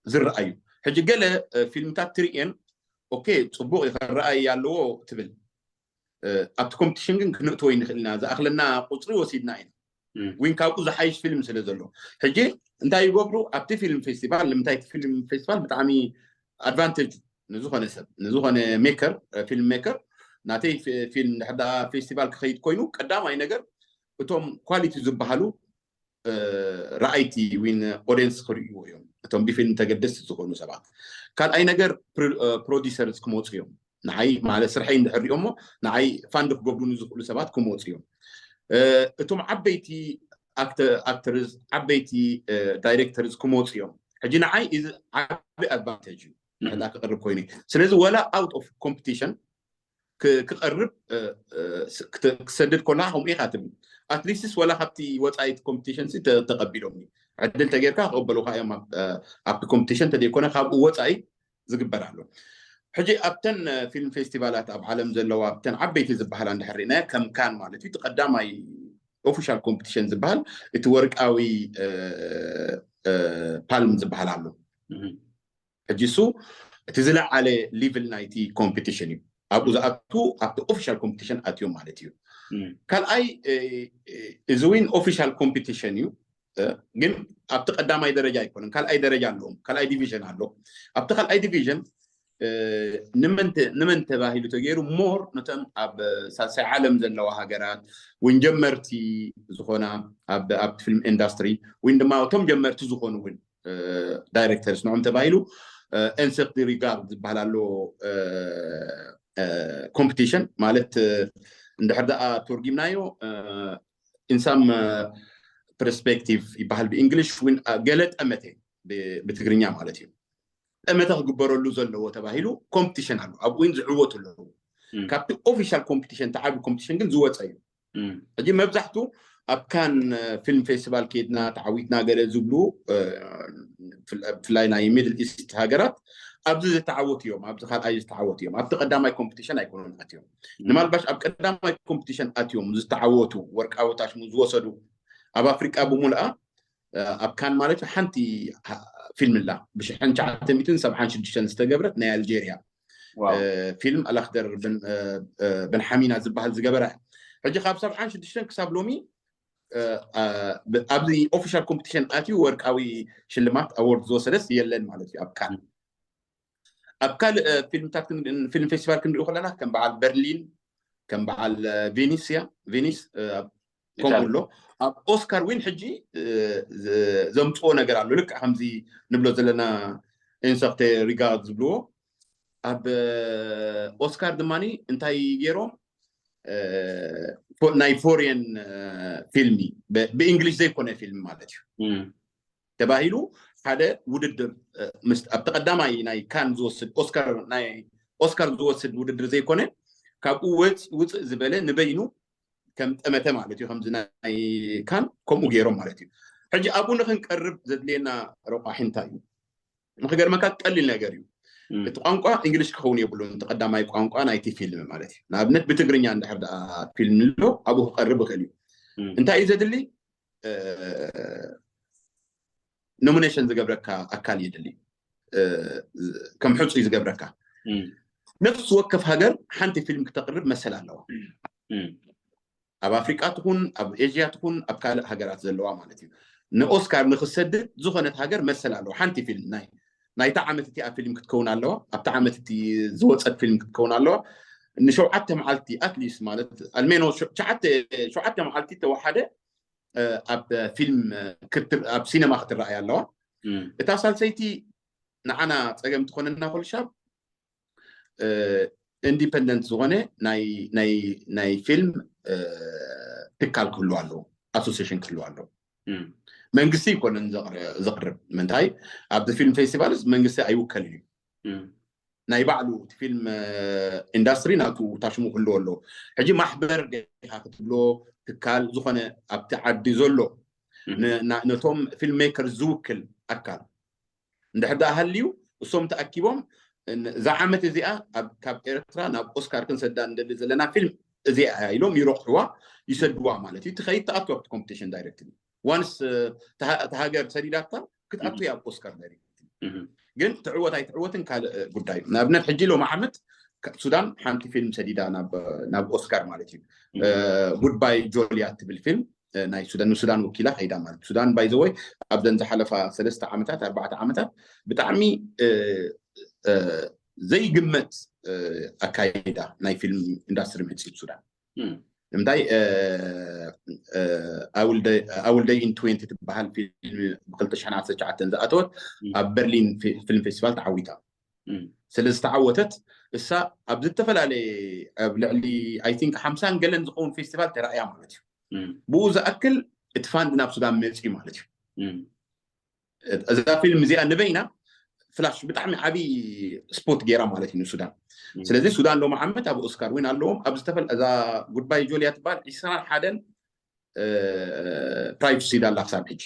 ዝረኣዩ። ሕጂ ገለ ፊልምታት ትርእየን ኦኬ ፅቡቅ ይኸረኣይ ኣለዎ ትብል። ኣብቲ ኮምፒቲሽን ግን ክንእትዎ ይንኽእል ኢና። ዝኣኽለና ቁፅሪ ወሲድና ኢና። ወይን ካብኡ ዝሓይሽ ፊልም ስለ ዘሎ ሕጂ እንታይ ይገብሩ ኣብቲ ፊልም ፌስቲቫል? ንምንታይ እቲ ፊልም ፌስቲቫል ብጣዕሚ ኣድቫንቴጅ ንዝኾነ ሰብ ንዝኾነ ሜከር ፊልም ሜከር ናተይ ፊልም ድሕዳ ፌስቲቫል ክኸይድ ኮይኑ ቀዳማይ ነገር እቶም ኳሊቲ ዝበሃሉ ረኣይቲ ዊን ኦዲየንስ ክርእይዎ እዮም። እቶም ብፊልም ተገደስቲ ዝኾኑ ሰባት ካልኣይ ነገር ፕሮዲሰርስ ክመፁ እዮም። ንዓይ ማለት ስርሐይ እንድሕር ሪኦሞ ንዓይ ፋንድ ክገብሩኒ ዝኽእሉ ሰባት ክመፁ እዮም። እቶም ዓበይቲ ኣክተርስ ዓበይቲ ዳይሬክተርስ ክመፁ እዮም። ሕጂ ንዓይ እዚ ዓቢ ኣድቫንቴጅ እዩ። ንሕና ክቕርብ ኮይኑ ስለዚ ወላ ኣውት ኦፍ ኮምፒቲሽን ክቐርብ ክሰድድ ኮላ ከምኡ ኢኻ ትብል ኣትሊስትስ ወላ ካብቲ ወፃኢት ኮምፒቲሽን ተቐቢሎም ዕድል ተጌርካ ክቕበሉካ እዮም። ኣብቲ ኮምፒቲሽን ተደይኮነ ካብኡ ወፃኢ ዝግበር ኣሎ። ሕጂ ኣብተን ፊልም ፌስቲቫላት ኣብ ዓለም ዘለዋ ኣብተን ዓበይቲ ዝበሃላ እንድሕር ርኢናዮ ከም ካን ማለት እዩ እቲ ቀዳማይ ኦፊሻል ኮምፒቲሽን ዝበሃል እቲ ወርቃዊ ፓልም ዝበሃል ኣሎ። ሕጂ እሱ እቲ ዝለዓለ ሊቭል ናይቲ ኮምፒቲሽን እዩ። ኣብኡ ዝኣቱ ኣብቲ ኦፊሻል ኮምፒቲሽን ኣትዮም ማለት እዩ። ካልኣይ እዚ ዊን ኦፊሻል ኮምፒቲሽን እዩ። ግን ኣብቲ ቀዳማይ ደረጃ ኣይኮነን፣ ካልኣይ ደረጃ ኣለዎም፣ ካልኣይ ዲቪዥን ኣሎ። ኣብቲ ካልኣይ ዲቪዥን ንመን ተባሂሉ ተገይሩ ሞር ነተን ኣብ ሳልሳይ ዓለም ዘለዋ ሃገራት ወይን ጀመርቲ ዝኾና ኣብቲ ፊልም ኢንዳስትሪ ወይን ድማ እቶም ጀመርቲ ዝኾኑ እውን ዳይሬክተርስ ንዖም ተባሂሉ ኢንሰርት ሪጋርድ ዝበሃል ኣሎ ኮምፒቲሽን ማለት እንድሕር ደኣ ተርጊምናዮ ኢንሳም ፐርስፔክቲቭ ይበሃል ብእንግሊሽ፣ ወይ ገለ ጠመተ ብትግርኛ ማለት እዩ። ጠመተ ክግበረሉ ዘለዎ ተባሂሉ ኮምፒቲሽን ኣሎ። ኣብኡ እውን ዝዕወቱ ኣለዉ። ካብቲ ኦፊሻል ኮምፒቲሽን፣ ተዓቢ ኮምፒቲሽን ግን ዝወፀ እዩ። ሕጂ መብዛሕቱ ኣብ ካን ፊልም ፌስቲቫል ከይድና ተዓዊትና ገለ ዝብሉ ብፍላይ ናይ ሚድል ኢስት ሃገራት ኣብዚ ዝተዓወቱ እዮም፣ ኣብዚ ካልኣይ ዝተዓወቱ እዮም። ኣብቲ ቀዳማይ ኮምፒቲሽን ኣይኮኑን ኣትዮም። ንማልባሽ ኣብ ቀዳማይ ኮምፒቲሽን ኣትዮም ዝተዓወቱ፣ ወርቃዊ ታሽሙ ዝወሰዱ ኣብ ኣፍሪቃ ብሙልኣ ኣብ ካን ማለት ሓንቲ ፊልም ኣላ፣ ብሽሕን ትሽዓተ ሚእትን ሰብዓን ሽዱሽተን ዝተገብረት ናይ ኣልጀርያ ፊልም ኣላክደር ብን ሓሚና ዝበሃል ዝገበረ። ሕጂ ካብ ሰብዓን ሽዱሽተን ክሳብ ሎሚ ኣብዚ ኦፊሻል ኮምፒቲሽን ኣትዩ ወርቃዊ ሽልማት ኣዎርድ ዝወሰደስ የለን ማለት እዩ ኣብ ካን። ኣብ ካልእ ፊልምታት ፊልም ፌስቲቫል ክንሪኡ ከለና ከም በዓል በርሊን፣ ከም በዓል ቬኒስያ ቬኒስ ከምኡ ኣሎ። ኣብ ኦስካር ዊን ሕጂ ዘምፅዎ ነገር ኣሎ። ልክዕ ከምዚ ንብሎ ዘለና ኢንሰርት ሪጋርድ ዝብልዎ ኣብ ኦስካር ድማ እንታይ ገይሮም፣ ናይ ፎሬን ፊልሚ፣ ብእንግሊሽ ዘይኮነ ፊልም ማለት እዩ ተባሂሉ ሓደ ውድድር፣ ኣብቲ ቀዳማይ ናይ ካን ዝወስድ ኦስካር፣ ናይ ኦስካር ዝወስድ ውድድር ዘይኮነ፣ ካብኡ ውፅእ ዝበለ ንበይኑ ከም ጠመተ ማለት እዩ። ከምዚ ናይ ካን ከምኡ ገይሮም ማለት እዩ። ሕጂ ኣብኡ ንክንቀርብ ዘድልየና ረቋሒ እንታይ እዩ? ንክገርመካ ቀሊል ነገር እዩ። እቲ ቋንቋ እንግሊሽ ክኸውን የብሉን፣ እቲ ቀዳማይ ቋንቋ ናይቲ ፊልም ማለት እዩ። ንኣብነት ብትግርኛ እንድሕር ደኣ ፊልም ኣሎ፣ ኣብኡ ክቀርብ ይኽእል እዩ። እንታይ እዩ ዘድሊ? ኖሚኔሽን ዝገብረካ ኣካል የድሊ፣ ከም ሕፁይ ዝገብረካ። ነፍሲ ወከፍ ሃገር ሓንቲ ፊልም ክተቅርብ መሰል ኣለዋ። ኣብ ኣፍሪቃ ትኹን ኣብ ኤዥያ ትኹን ኣብ ካልእ ሃገራት ዘለዋ ማለት እዩ። ንኦስካር ንክሰድድ ዝኾነት ሃገር መሰል ኣለዋ። ሓንቲ ፊልም ናይ ናይታ ዓመት እቲኣ ፊልም ክትከውን ኣለዋ። ኣብታ ዓመት እቲ ዝወፀት ፊልም ክትከውን ኣለዋ። ንሸውዓተ መዓልቲ ኣትሊስት ማለት ኣልሜኖ ሸውዓተ መዓልቲ ተወሓደ ኣብ ፊልም ኣብ ሲነማ ክትረኣይ ኣለዋ። እታ ሳልሰይቲ ንዓና ፀገም ትኾነና ኮልሻብ ኢንዲፐንደንት ዝኾነ ናይ ፊልም ትካል ክህልዋ ኣለዎ፣ ኣሶሲሽን ክህልዋ ኣለዎ። መንግስቲ ይኮነን ዘቕርብ። ምንታይ ኣብዚ ፊልም ፌስቲቫልስ መንግስቲ ኣይውከልን እዩ። ናይ ባዕሉ እቲ ፊልም ኢንዳስትሪ ናቱ ታሽሙ ክህልዎ ኣለዎ። ሕጂ ማሕበር ዲኻ ክትብሎ ትካል ዝኾነ ኣብቲ ዓዲ ዘሎ ነቶም ፊልም ሜከር ዝውክል ኣካል እንድሕር ደኣ ሃልዩ እሶም ተኣኪቦም እዛ ዓመት እዚኣ ካብ ኤርትራ ናብ ኦስካር ክንሰዳ እንደሊ ዘለና ፊልም እዚኣ ኢሎም ይረቑሕዋ ይሰድዋ ማለት እዩ። ትኸይድ ተኣቱ ኣብቲ ኮምፒቲሽን ዳይሬክትሊ ዋንስ ተሃገር ሰዲዳታ ክትኣቱ እያ ኣብ ኦስካር ዳይሬክትሊ። ግን ትዕወት ኣይትዕወትን ካልእ ጉዳይ። ንኣብነት ሕጂ ሎም ዓመት ሱዳን ሓንቲ ፊልም ሰዲዳ ናብ ኦስካር ማለት እዩ። ጉድባይ ጆልያ ትብል ፊልም ናይ ሱዳን ንሱዳን ወኪላ ከይዳ ማለት ሱዳን ባይዘወይ ኣብዘን ዝሓለፋ ሰለስተ ዓመታት ኣርባዕተ ዓመታት ብጣዕሚ ዘይግመት ኣካይዳ ናይ ፊልም ኢንዳስትሪ መፅእ ሱዳን። ንምንታይ ኣውል ደይ ኢን ትወንቲ ትበሃል ፊልም ብክልተ ሽሕን ዓሰርተ ትሽዓተን ዝኣተወት ኣብ በርሊን ፊልም ፌስቲቫል ተዓዊታ። ስለ ዝተዓወተት እሳ ኣብ ዝተፈላለየ ኣብ ልዕሊ ኣይ ቲንክ ሓምሳን ገለን ዝኸውን ፌስቲቫል ተራእያ ማለት እዩ። ብኡ ዝኣክል እቲ ፋንድ ናብ ሱዳን መፅዩ ማለት እዩ። እዛ ፊልም እዚኣ ንበይና ፍላሽ ብጣዕሚ ዓብዪ ስፖት ገይራ ማለት እዩ ንሱዳን። ስለዚ ሱዳን ሎም ዓመት ኣብ ኦስካር ዊን ኣለዎም ኣብ ዝተፈል እዛ ጉድባይ ጆልያ ትበሃል ዒስራን ሓደን ፕራይዝ ሂዛ ኣላ ክሳብ ሕጂ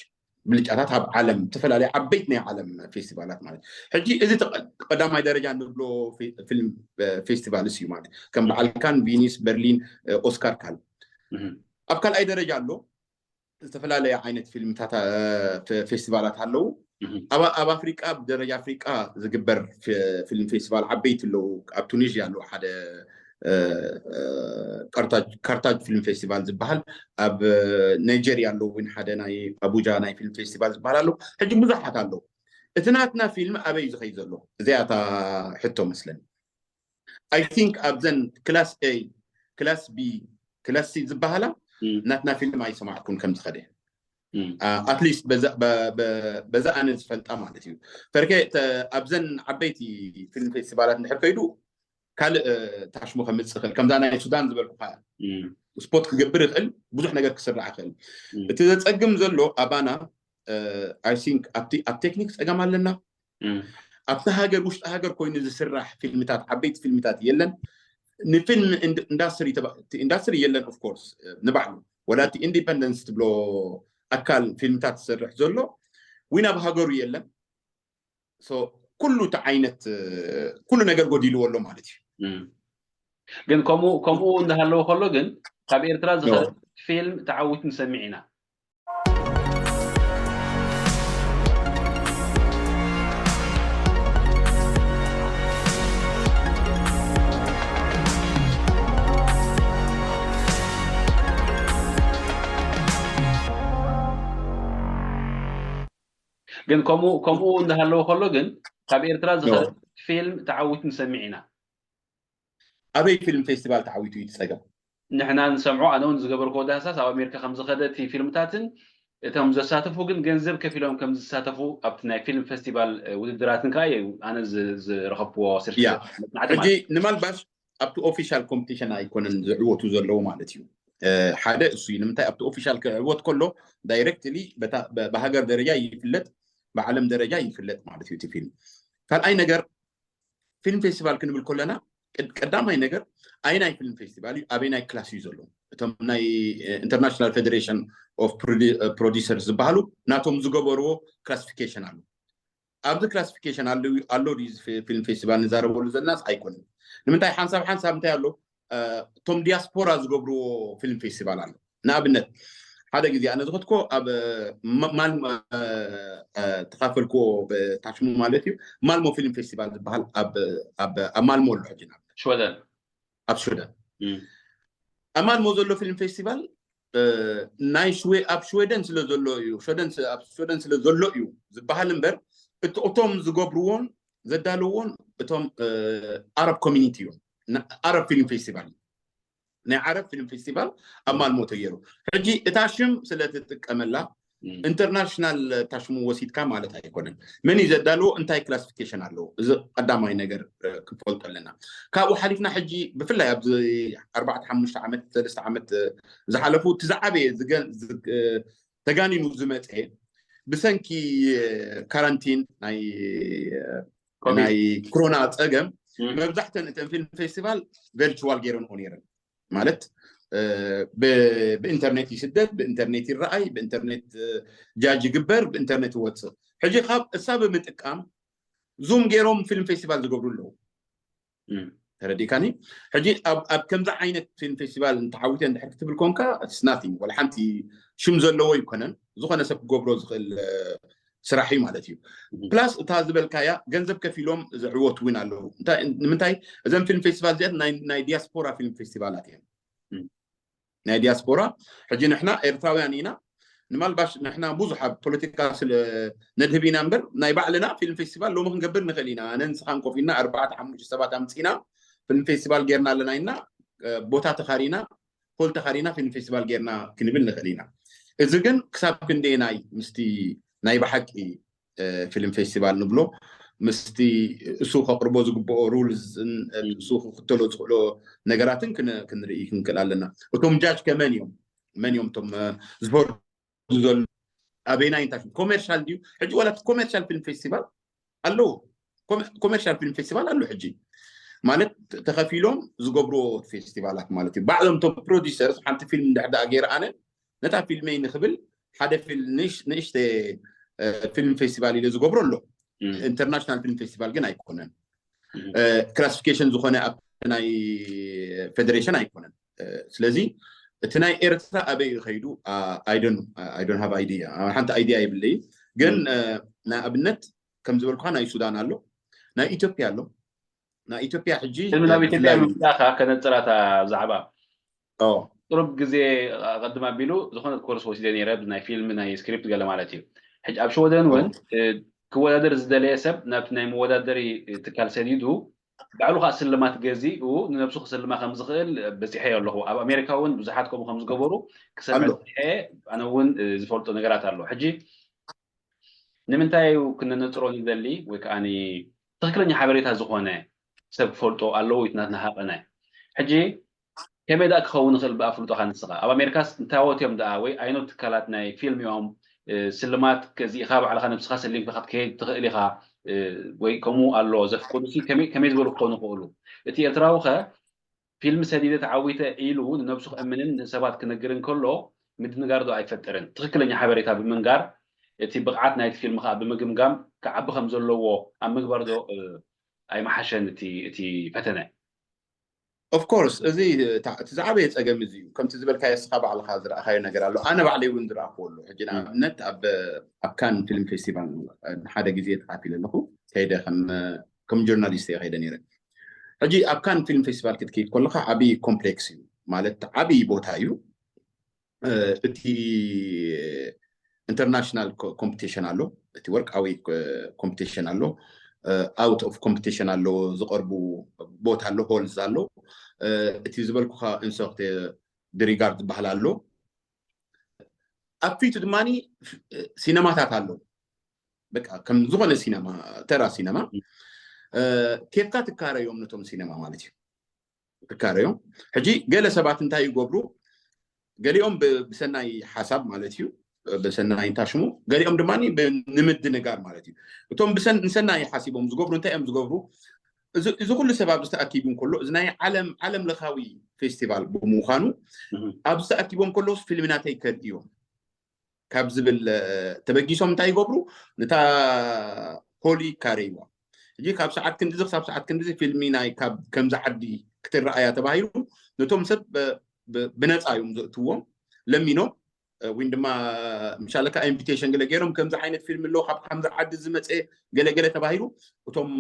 ብልጫታት ኣብ ዓለም ዝተፈላለዩ ዓበይቲ ናይ ዓለም ፌስቲቫላት ማለት ሕጂ እዚ ቀዳማይ ደረጃ ንብሎ ፊልም ፌስቲቫልስ እዩ ማለት ከም በዓል ካን ቪኒስ በርሊን ኦስካር ካል ኣብ ካልኣይ ደረጃ ኣሎ። ዝተፈላለዩ ዓይነት ፊልምታት ፌስቲቫላት ኣለዉ። ኣብ ኣፍሪቃ ብደረጃ ኣፍሪቃ ዝግበር ፊልም ፌስቲቫል ዓበይቲ ኣለዉ። ኣብ ቱኒዥያ ኣለዉ ሓደ ካርታጅ ፊልም ፌስቲቫል ዝበሃል ኣብ ናይጀርያ ኣለዉ እውን ሓደ ናይ ኣቡጃ ናይ ፊልም ፌስቲቫል ዝበሃል ኣለዉ። ሕጂ ብዙሓት ኣለዉ። እቲ ናትና ፊልም ኣበይ ዝኸይ ዘሎ እዚኣታ ሕቶ መስለኒ። ኣይ ቲንክ ኣብዘን ክላስ ኤ ክላስ ቢ ክላስ ሲ ዝበሃላ ናትና ፊልም ኣይሰማዕኩን ከም ዝኸደ። ኣትሊስት በዛ ኣነ ዝፈልጣ ማለት እዩ። ፈርከ ኣብዘን ዓበይቲ ፊልም ፌስቲቫላት እንድሕር ከይዱ ካልእ ታሽሙ ከምፅእ ክእል፣ ከምዛ ናይ ሱዳን ዝበልኩካ ስፖት ክገብር ይኽእል፣ ብዙሕ ነገር ክስራሕ ይኽእል። እቲ ዘፀግም ዘሎ ኣባና፣ I think፣ ኣብቲ ኣብ ቴክኒክ ፀገም ኣለና። ኣብቲ ሃገር፣ ውሽጢ ሃገር ኮይኑ ዝስራሕ ፊልምታት፣ ዓበይቲ ፊልምታት የለን። ንፊልም ኢንዳስትሪ ኢንዳስትሪ የለን። ኦፍኮርስ ንባዕሉ ወላ እቲ ኢንዲፐንደንስ ትብሎ ኣካል ፊልምታት ዝሰርሕ ዘሎ ዊን ኣብ ሃገሩ የለን። ኩሉ እቲ ዓይነት ኩሉ ነገር ጎዲልዎ ኣሎ ማለት እዩ። ግን ከምኡ ከምኡ እንዳሃለዎ ከሎ ግን ካብ ኤርትራ ዝኸደ ፊልም ተዓዊቱ ንሰሚዕ ኢና። ግን ከምኡ ከምኡ እንዳሃለዎ ከሎ ግን ካብ ኤርትራ ዝኸደ ፊልም ተዓዊቱ ንሰሚዕ ኢና። ኣበይ ፊልም ፌስቲቫል ተዓዊቱ እዩ ጸገም? ንሕና ንሰምዖ፣ ኣነ እውን ዝገበርክዎ ዳህሳስ ኣብ ኣሜሪካ ከም ዝኸደ እቲ ፊልምታትን እቶም ዘሳተፉ ግን ገንዘብ ከፊሎም ከም ዝሳተፉ ኣብቲ ናይ ፊልም ፌስቲቫል ውድድራትን ከዓ እዩ ኣነ ዝረኸብክዎ ሰርቲፊኬት። ሕጂ ንማልባሽ ኣብቲ ኦፊሻል ኮምፒቲሽን ኣይኮነን ዝዕወቱ ዘለዉ ማለት እዩ። ሓደ እሱ እዩ። ንምንታይ ኣብቲ ኦፊሻል ክዕወት ከሎ ዳይሬክትሊ ብሃገር ደረጃ ይፍለጥ፣ ብዓለም ደረጃ ይፍለጥ ማለት እዩ እቲ ፊልም። ካልኣይ ነገር ፊልም ፌስቲቫል ክንብል ከለና ቀዳማይ ነገር ኣይናይ ፊልም ፌስቲቫል እዩ፣ ኣበይናይ ክላስ እዩ ዘሎ። እቶም ናይ ኢንተርናሽናል ፌደሬሽን ኦፍ ፕሮዲሰርስ ዝበሃሉ ናቶም ዝገበርዎ ክላሲፊኬሽን ኣሎ። ኣብዚ ክላሲፊኬሽን ኣሎ ድዩ ፊልም ፌስቲቫል ንዛረበሉ ዘለናስ ኣይኮነን። ንምንታይ ሓንሳብ ሓንሳብ እንታይ ኣሎ፣ እቶም ዲያስፖራ ዝገብርዎ ፊልም ፌስቲቫል ኣሎ። ንኣብነት ሓደ ግዜ ኣነ ዝኸድኮ ኣብ ማልሞ ተኻፈልክዎ ታሽሙ ማለት እዩ። ማልሞ ፊልም ፌስቲቫል ዝበሃል ኣብ ማልሞ ኣሎ ሕጂ ናብ ሽወደን ኣብ ሽወደን ኣብ ማልሞ ዘሎ ፊልም ፌስቲቫል ናይ ሽወ ኣብ ሽወደን ስለ ዘሎ እዩ ሽወደን ኣብ ሽወደን ስለ ዘሎ እዩ ዝበሃል እምበር እቶም ዝገብርዎን ዘዳልዎን እቶም ኣረብ ኮሚኒቲ እዮም። ኣረብ ፊልም ፌስቲቫል ናይ ዓረብ ፊልም ፌስቲቫል ኣብ ማልሞ ተገይሩ። ሕጂ እታ ሽም ስለ ትጥቀመላ ኢንተርናሽናል ታሽሙ ወሲድካ ማለት ኣይኮነን። መን እዩ ዘዳልዎ፣ እንታይ ክላሲፊኬሽን ኣለዎ፣ እዚ ቀዳማይ ነገር ክንፈልጦ ኣለና። ካብኡ ሓሊፍና ሕጂ ብፍላይ ኣብዚ ኣርባዕተ ሓሙሽተ ዓመት ሰለስተ ዓመት ዝሓለፉ እቲ ዝዓበየ ተጋኒኑ ዝመፀ ብሰንኪ ካራንቲን ናይ ናይ ኮሮና ፀገም መብዛሕተን እተን ፊልም ፌስቲቫል ቨርቹዋል ገይረንኦ ነይረን። ማለት ብኢንተርኔት ይስደድ፣ ብኢንተርኔት ይረኣይ፣ ብኢንተርኔት ጃጅ ይግበር፣ ብኢንተርኔት ይወፅእ። ሕጂ ካብ እሳ ብምጥቃም ዙም ገይሮም ፊልም ፌስቲቫል ዝገብሩ ኣለዉ። ተረዲእካኒ? ሕጂ ኣብ ከምዚ ዓይነት ፊልም ፌስቲቫል እንተዓዊተ እንድሕር ክትብል ኮንካ ስናቲንግ ወላ ሓንቲ ሽም ዘለዎ ይኮነን። ዝኾነ ሰብ ክገብሮ ዝኽእል ስራሕ እዩ ማለት እዩ። ፕላስ እታ ዝበልካያ ገንዘብ ከፊሎም ዝዕወቱ እውን ኣለዉ። ንምንታይ እዘን ፊልም ፌስቲቫል እዚኣት ናይ ዲያስፖራ ፊልም ፌስቲቫላት እየን። ናይ ዲያስፖራ ሕጂ ንሕና ኤርትራውያን ኢና። ንማልባሽ ንሕና ብዙሕ ኣብ ፖለቲካ ስለ ነድህብ ኢና እምበር ናይ ባዕልና ፊልም ፌስቲቫል ሎሚ ክንገብር ንኽእል ኢና። ኣነ ንስኻን ኮፍ ኢልና ኣርባዕተ ሓሙሽተ ሰባት ኣምፂና ፊልም ፌስቲቫል ጌርና ኣለና ኢና ቦታ ተኻሪና ሆል ተኻሪና ፊልም ፌስቲቫል ጌርና ክንብል ንኽእል ኢና። እዚ ግን ክሳብ ክንደየናይ ምስቲ ናይ ብሓቂ ፊልም ፌስቲቫል ንብሎ ምስቲ እሱ ከቕርቦ ዝግብኦ ሩልስን እሱ ክክተሎ ዝኽእሎ ነገራትን ክንርኢ ክንክእል ኣለና። እቶም ጃጅ ከመን እዮም መን እዮም እቶም ዝፈርዱ ዘሎ ኣበይናይ እንታይ ኮሜርሻል ድዩ? ሕጂ ዋላ ኮሜርሻል ፊልም ፌስቲቫል ኣለዎ። ኮሜርሻል ፊልም ፌስቲቫል ኣሎ ሕጂ ማለት ተኸፊሎም ዝገብርዎ ፌስቲቫላት ማለት እዩ። ባዕሎም እቶም ፕሮዲሰርስ ሓንቲ ፊልም እንድሕር ደኣ ገይረ ኣነ ነታ ፊልመይ ንኽብል ሓደ ንእሽተ ፊልም ፌስቲቫል ኢለ ዝገብሮ ኣሎ። ኢንተርናሽናል ፊልም ፌስቲቫል ግን ኣይኮነን። ክላሲፊኬሽን ዝኾነ ኣብ ናይ ፌደሬሽን ኣይኮነን። ስለዚ እቲ ናይ ኤርትራ ኣበይ እዩ ከይዱ? I don't have idea፣ ሓንቲ ኣይድያ የብለይ። ግን ንኣብነት ከም ዝበልኩኻ ናይ ሱዳን ኣሎ፣ ናይ ኢትዮጵያ ኣሎ። ናይ ኢትዮጵያ ሕጂ ናብ ኢትዮጵያ ምምፃእካ ከነፅራታ ዛዕባ ቅሩብ ግዜ ኣቐድም ኣቢሉ ዝኾነ ኮርስ ወሲደ ነይረ ናይ ፊልም ናይ ስክሪፕት ገለ ማለት እዩ። ሕጂ ኣብ ሽወደን እውን ክወዳደር ዝደለየ ሰብ ናብቲ ናይ መወዳደሪ ትካል ሰዲዱ ባዕሉ ከዓ ስልማት ገዚኡ ንነብሱ ክስልማ ከም ዝኽእል በፂሐ ኣለኹ። ኣብ ኣሜሪካ እውን ብዙሓት ከምኡ ከም ዝገበሩ ክሰምዕ ኣሎ። በፂሐ፣ ኣነ እውን ዝፈልጦ ነገራት ኣሎ። ሕጂ ንምንታይ እዩ ክነነፅሮ ንደሊ ወይ ከዓ ትኽክለኛ ሓበሬታ ዝኾነ ሰብ ክፈልጦ ኣለዎ? ናትና ሃቐነ ሕጂ ከመይ ደኣ ክኸውን ይኽእል? ብኣፍልጦኻ ንስኻ ኣብ ኣሜሪካስ እንታዎት እዮም ደኣ ወይ ኣይኖት ትካላት ናይ ፊልም እዮም ስልማት ከዚእኻ ባዕልኻ ነብስኻ ሰሊምካ ክትከይድ ትኽእል ኢኻ ወይ ከምኡ ኣሎ ዘፍቅዱ ከመይ ዝበሉ ክኾኑ ይኽእሉ? እቲ ኤርትራዊ ኸ ፊልም ሰዲደ ተዓዊተ ኢሉ ንነብሱ ክእምንን ንሰባት ክነግርን ከሎ ምድንጋር ዶ ኣይፈጥርን? ትኽክለኛ ሓበሬታ ብምንጋር እቲ ብቕዓት ናይቲ ፊልም ከዓ ብምግምጋም ክዓቢ ከም ዘለዎ ኣብ ምግባር ዶ ኣይመሓሸን እቲ ፈተነ? Of course እዚ እቲ ዝዓበየ ፀገም እዚ እዩ። ከምቲ ዝበልካዮ እስኻ ባዕልኻ ዝረኣኻዮ ነገር ኣሎ፣ ኣነ ባዕለይ እውን ዝረኣኽዎ ኣሎ። ሕጂ ንኣብነት ኣብ ካን ፊልም ፌስቲቫል ሓደ ግዜ ተኻፊለ ኣለኹ፣ ከይደ ከም ጆርናሊስት እየ ከይደ ነይረ። ሕጂ ኣብ ካን ፊልም ፌስቲቫል ክትከይድ ከለኻ ዓብዪ ኮምፕሌክስ እዩ፣ ማለት ዓብዪ ቦታ እዩ። እቲ ኢንተርናሽናል ኮምፒቲሽን ኣሎ፣ እቲ ወርቃዊ ኮምፒቲሽን ኣሎ፣ ኣውት ኦፍ ኮምፒቲሽን ኣሎ፣ ዝቐርቡ ቦታ ኣሎ፣ ሆልዝ ኣሎ። እቲ ዝበልኩኻ እንሶክት ድሪጋርድ ዝበሃል ኣሎ። ኣብ ፊቱ ድማ ሲነማታት ኣሎ። በቃ ከም ዝኾነ ሲነማ፣ ተራ ሲነማ ኬድካ ትካረዮም ነቶም ሲነማ ማለት እዩ። ትካረዮም። ሕጂ ገለ ሰባት እንታይ ይገብሩ? ገሊኦም ብሰናይ ሓሳብ ማለት እዩ፣ ብሰናይ እንታሽሙ፣ ገሊኦም ድማ ንምድንጋር ማለት እዩ። እቶም ንሰናይ ሓሲቦም ዝገብሩ እንታይ እዮም ዝገብሩ? እዚ ኩሉ ሰብ ኣብዚ ተኣኪቡ እንከሎ እዚ ናይ ዓለም ዓለም ለኻዊ ፌስቲቫል ብምዃኑ ኣብዚ ተኣኪቦም ከለውስ ፊልሚ ናተይ ከርእዮም ካብ ዝብል ተበጊሶም እንታይ ይገብሩ? ነታ ሆል ይካረይዋ። ሕጂ ካብ ሰዓት ክንድዚ ክሳብ ሰዓት ክንድዚ ፊልሚ ናይ ካብ ከምዚ ዓዲ ክትረኣያ ተባሂሉ ነቶም ሰብ ብነፃ እዮም ዘእትዎም፣ ለሚኖም ወይ ድማ ምሻለካ ኢንቪቴሽን ገለ ገይሮም ከምዚ ዓይነት ፊልም ኣለዎ ካብ ከምዚ ዓዲ ዝመፀ ገለ ገለ ተባሂሉ እቶም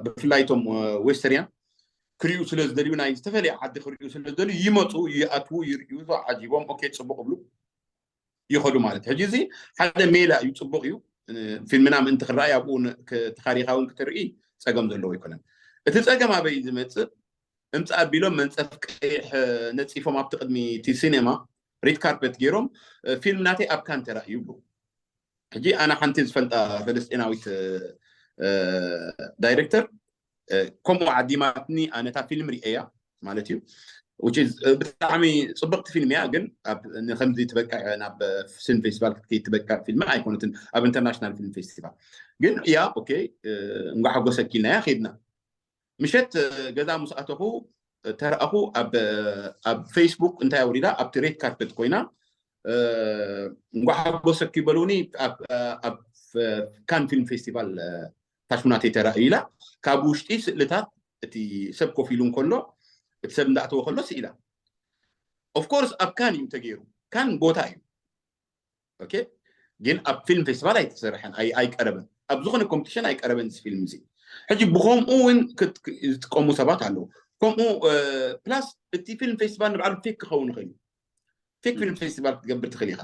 ብፍላይ እቶም ዌስተርያን ክሪኡ ስለ ዝደልዩ ናይ ዝተፈለየ ዓዲ ክሪኡ ስለ ዝደልዩ ይመፁ፣ ይኣትዉ፣ ይርእዩ፣ ዓጂቦም ኦኬ ፅቡቅ ብሉ ይኸዱ ማለት። ሕጂ እዚ ሓደ ሜላ እዩ፣ ፅቡቅ እዩ። ፊልምና ምእንቲ ክረኣይ ኣብኡ ተኻሪኻ እውን ክትርኢ ፀገም ዘለዎ ኣይኮነን። እቲ ፀገም ኣበይ ዝመፅእ? እምፃእ ኣቢሎም መንፀፍ ቀይሕ ነፂፎም ኣብቲ ቅድሚ እቲ ሲኔማ ሬድ ካርፐት ገይሮም ፊልም ናተይ ኣብ ካን ተራእዩ ይብሉ። ሕጂ ኣነ ሓንቲ ዝፈልጣ ፈለስጢናዊት ዳይሬክተር ከምኡ ዓዲማትኒ ኣነታ ፊልም ርእያ ማለት እዩ። ብጣዕሚ ፅብቅቲ ፊልም እያ፣ ግን ንከምዚ ትበቅዕ ናብ ፊልም ፌስቲቫል ክትከይድ ትበቅዕ ፊልም ኣይኮነትን። ኣብ ኢንተርናሽናል ፊልም ፌስቲቫል ግን እያ ኦኬ እንኳ ሓጎሰኪ ኢልናያ ከይድና። ምሸት ገዛ ምስ ኣተኹ ተረኣኹ ኣብ ፌስቡክ እንታይ ኣውሪዳ ኣብቲ ሬድ ካርፐት ኮይና እንኳ ሓጎሰኪ በሉኒ ኣብ ካን ፊልም ፌስቲቫል ታሽሙናተይ ተራእዩ ኢላ ካብ ውሽጢ ስእልታት እቲ ሰብ ኮፍ ኢሉ እንከሎ እቲ ሰብ እንዳእተወ ከሎ ስኢላ። ኦፍኮርስ ኣብ ካን እዩ ተገይሩ፣ ካን ቦታ እዩ። ኦኬ ግን ኣብ ፊልም ፌስቲቫል ኣይተሰርሐን፣ ኣይቀረበን፣ ኣብ ዝኾነ ኮምፒቲሽን ኣይቀረበን እዚ ፊልም እዚ። ሕጂ ብከምኡ እውን ዝጥቀሙ ሰባት ኣለዉ። ከምኡ ፕላስ እቲ ፊልም ፌስቲቫል ንባዕሉ ፌክ ክኸውን ይኽእል እዩ። ፌክ ፊልም ፌስቲቫል ክትገብር ትኽእል ኢኻ።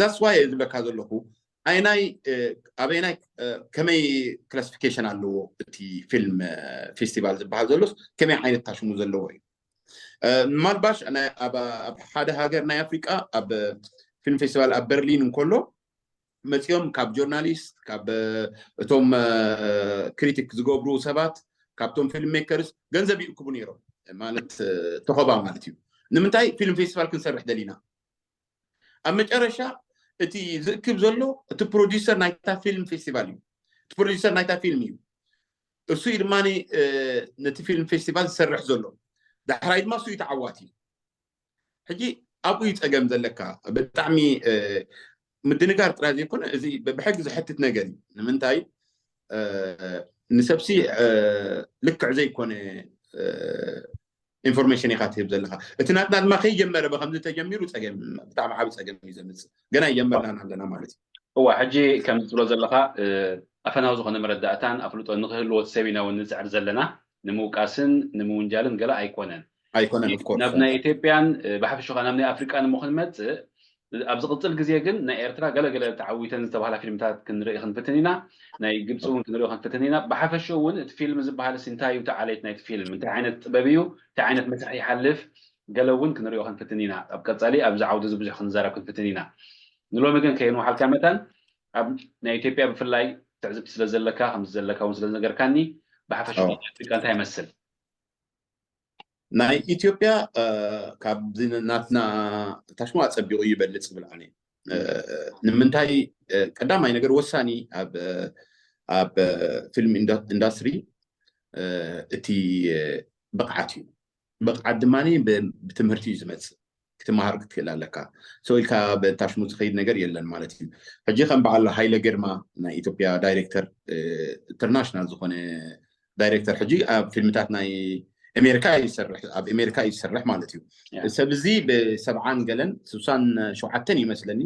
ዛስ ዋይ ዝብለካ ዘለኹ ኣይናይ ኣበይናይ ከመይ ክላሲፊኬሽን ኣለዎ እቲ ፊልም ፌስቲቫል ዝበሃል ዘሎስ ከመይ ዓይነት ታሽሙ ዘለዎ እዩ። ምናልባሽ ኣብ ሓደ ሃገር ናይ ኣፍሪቃ ኣብ ፊልም ፌስቲቫል ኣብ በርሊን እንከሎ መፂኦም ካብ ጆርናሊስት ካብ እቶም ክሪቲክ ዝገብሩ ሰባት ካብቶም ፊልም ሜከርስ ገንዘብ ይእክቡ ነይሮም ማለት ተኸባ ማለት እዩ። ንምንታይ ፊልም ፌስቲቫል ክንሰርሕ ደሊና? ኣብ መጨረሻ እቲ ዝእክብ ዘሎ እቲ ፕሮዲሰር ናይታ ፊልም ፌስቲቫል እዩ። እቲ ፕሮዲሰር ናይታ ፊልም እዩ። እሱ እዩ ድማ ነቲ ፊልም ፌስቲቫል ዝሰርሕ ዘሎ። ዳሕራይ ድማ እሱ እዩ ተዓዋቲ። ሕጂ ኣብኡ እዩ ፀገም ዘለካ። ብጣዕሚ ምድንጋር ጥራይ ዘይኮነ እዚ ብሕጊ ዝሕትት ነገር እዩ። ንምንታይ ንሰብሲ ልክዕ ዘይኮነ ኢንፎርሜሽን ኢኻ ትህብ ዘለኻ። እቲ ናትና ድማ ከይጀመረ ብከምዚ ተጀሚሩ ፀገም፣ ብጣዕሚ ዓቢ ፀገም እዩ ዘምፅእ። ገና ይጀመርናን ኣለና ማለት እዩ። እዋ ሕጂ ከም ትብሎ ዘለኻ ኣፈናዊ ዝኾነ መረዳእታን ኣፍልጦ ንክህልዎ እቲ ሰብ ኢና እውን ንፅዕር ዘለና። ንምውቃስን ንምውንጃልን ገለ ኣይኮነን። ኣይኮነን ኦፍኮርስ ናብ ናይ ኢትዮጵያን ብሓፈሽኡ ናብ ናይ ኣፍሪቃን እሞ ክንመፅእ ኣብ ዝቕፅል ግዜ ግን ናይ ኤርትራ ገለገለ ተዓዊተን ዝተባህላ ፊልምታት ክንርኢ ክንፍትን ኢና። ናይ ግብፂ እውን ክንሪኦ ክንፍትን ኢና። ብሓፈሽኡ እውን እቲ ፊልም ዝበሃል እንታይ እዩ እቲ ዓሌት ናይቲ ፊልም? እንታይ ዓይነት ጥበብ እዩ? እንታይ ዓይነት መስርሕ ይሓልፍ? ገለ እውን ክንሪኦ ክንፍትን ኢና። ኣብ ቀፃሊ ኣብዚ ዓውዲ እዚ ብዙሕ ክንዛረብ ክንፍትን ኢና። ንሎሚ ግን ከየንውሓልካ መታን ኣብ ናይ ኢትዮጵያ ብፍላይ ትዕዝብቲ ስለ ዘለካ ከምዚ ዘለካ እውን ስለ ዝነገርካኒ ብሓፈሽኡ ኣፍሪቃ እንታይ ይመስል? ናይ ኢትዮጵያ ካብዚ ናትና ታሽሙ ኣፀቢቑ ይበልፅ ብል ኣነ። ንምንታይ ቀዳማይ ነገር ወሳኒ ኣብ ፊልም ኢንዳስትሪ እቲ ብቕዓት እዩ። ብቕዓት ድማ ብትምህርቲ እዩ ዝመፅእ። ክትመሃር ክትክእል ኣለካ። ሰው ኢልካ ብታሽሙ ዝኸይድ ነገር የለን ማለት እዩ። ሕጂ ከም በዓል ሃይለ ግርማ ናይ ኢትዮጵያ ዳይሬክተር ኢንተርናሽናል ዝኾነ ዳይሬክተር ሕጂ ኣብ ፊልምታት ናይ ኣሜሪካ ይሰርሕ ኣብ ኣሜሪካ ይሰርሕ ማለት እዩ። ሰብ እዚ ብሰብዓን ገለን ስሳን ሸውዓተን ይመስለኒ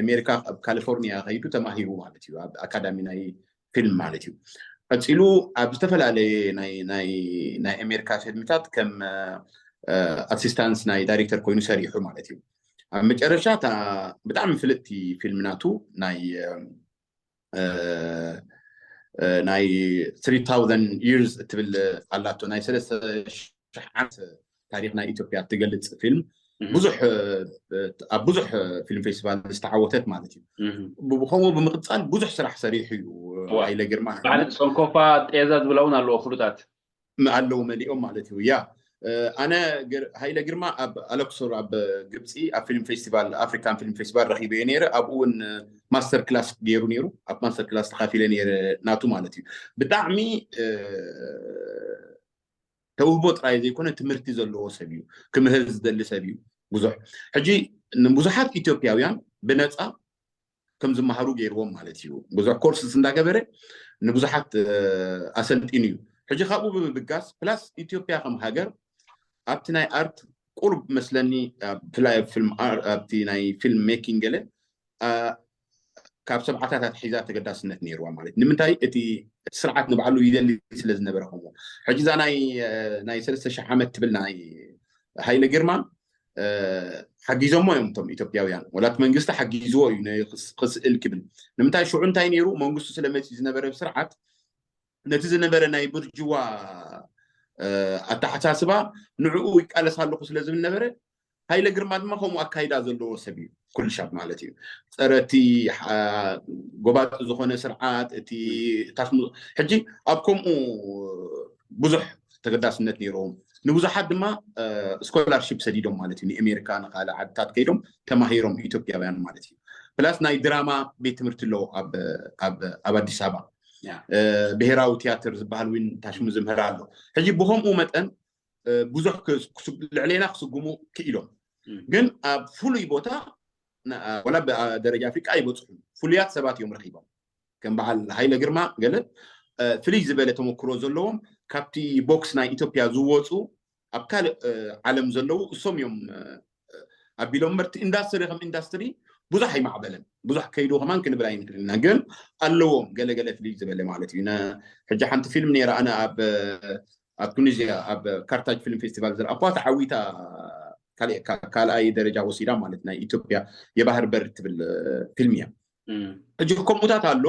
ኣሜሪካ ኣብ ካሊፎርኒያ ከይዱ ተማሂሩ ማለት እዩ ኣብ ኣካዳሚ ናይ ፊልም ማለት እዩ። ቀፂሉ ኣብ ዝተፈላለየ ናይ ኣሜሪካ ፊልምታት ከም ኣሲስታንስ ናይ ዳይሬክተር ኮይኑ ሰሪሑ ማለት እዩ። ኣብ መጨረሻ ብጣዕሚ ፍልጥቲ ፊልም ናቱ ናይ ናይ three thousand years እትብል ኣላቶ ናይ ሰለስተ ሽሕ ዓመት ታሪክ ናይ ኢትዮጵያ እትገልፅ ፊልም ብዙሕ ኣብ ብዙሕ ፊልም ፌስቲቫል ዝተዓወተት ማለት እዩ። ብከምኡ ብምቅፃል ብዙሕ ስራሕ ሰሪሑ እዩ። ሃይለ ግርማ ሰንኮፋ ጤዛ ዝብላ እውን ኣለዎ ፍሉጣት ኣለዉ መሊኦም ማለት እዩ። ያ ኣነ ሃይለ ግርማ ኣብ ኣለክሶር ኣብ ግብፂ ኣብ ፊልም ፌስቲቫል ኣፍሪካን ፊልም ፌስቲቫል ረኪበዮ ነይረ። ኣብኡ እውን ማስተር ክላስ ገይሩ ነይሩ። ኣብ ማስተር ክላስ ተካፊለ ነይረ ናቱ ማለት እዩ። ብጣዕሚ ተውህቦ ጥራይ ዘይኮነ ትምህርቲ ዘለዎ ሰብ እዩ። ክምህር ዝደሊ ሰብ እዩ። ብዙሕ ሕጂ ንብዙሓት ኢትዮጵያውያን ብነፃ ከም ዝመሃሩ ገይርዎም ማለት እዩ። ብዙሕ ኮርስስ እንዳገበረ ንብዙሓት ኣሰልጢኑ እዩ። ሕጂ ካብኡ ብምብጋስ ፕላስ ኢትዮጵያ ከም ሃገር ኣብቲ ናይ ኣርት ቁሩብ መስለኒ ኣብቲ ናይ ፊልም ሜኪንግ ገለ ካብ ሰብዓታት ኣትሒዛ ተገዳስነት ነይርዋ ማለት ንምንታይ እቲ ስርዓት ንባዕሉ ይደሊ ስለ ዝነበረ ከምኡ ሕጂ እዛ ናይ ናይ ሰለስተ ሽሕ ዓመት ትብል ናይ ሃይለ ግርማ ሓጊዞሞ እዮም እቶም ኢትዮጵያውያን ወላት መንግስቲ ሓጊዝዎ እዩ ክስእል ክብል ንምንታይ ሽዑ እንታይ ነይሩ መንግስቱ ስለመፂ ዝነበረ ስርዓት ነቲ ዝነበረ ናይ ብርጅዋ ኣተሓሳስባ ንዕኡ ይቃለስ ኣለኹ ስለ ዝብል ነበረ ሃይለ ግርማ ድማ ከምኡ ኣካይዳ ዘለዎ ሰብ እዩ ኩልሻብ ማለት እዩ ፀረ እቲ ጎባጢ ዝኾነ ስርዓት እቲ ታስሙ ሕጂ ኣብ ከምኡ ብዙሕ ተገዳስነት ነይርዎም ንብዙሓት ድማ ስኮላርሽፕ ሰዲዶም ማለት እዩ ንኣሜሪካ ንካልእ ዓድታት ከይዶም ተማሂሮም ኢትዮጵያውያን ማለት እዩ ፕላስ ናይ ድራማ ቤት ትምህርቲ ኣለዎ ኣብ ኣዲስ ኣበባ ብሄራዊ ቲያትር ዝበሃል እውን ታሽሙ ዝምህር ኣሎ ሕጂ ብከምኡ መጠን ብዙሕ ልዕሌና ክስጉሙ ክኢሎም ግን ኣብ ፍሉይ ቦታ ወላ ደረጃ ኣፍሪቃ ኣይበፅሑን ፍሉያት ሰባት እዮም ረኪቦም ከም በዓል ሃይለ ግርማ ገለ ፍልይ ዝበለ ተመክሮ ዘለዎም ካብቲ ቦክስ ናይ ኢትዮጵያ ዝወፁ ኣብ ካልእ ዓለም ዘለዉ እሶም እዮም ኣቢሎም ምርቲ ኢንዳስትሪ ከም ኢንዳስትሪ ብዙሕ ኣይማዕበለን ብዙሕ ከይዱ ከማን ክንብል ኣይንክእል ኢና ግን ኣለዎም ገለገለ ፍልይ ዝበለ ማለት እዩ ሕጂ ሓንቲ ፊልም ነይራ ኣነ ኣብ ኣብ ቱኒዝያ ኣብ ካርታጅ ፊልም ፌስቲቫል ዝረኣኳ ተዓዊታ ካልኣይ ደረጃ ወሲዳ ማለት ናይ ኢትዮጵያ የባህር በር ትብል ፊልም እያ ሕጂ ከምኡታት ኣሎ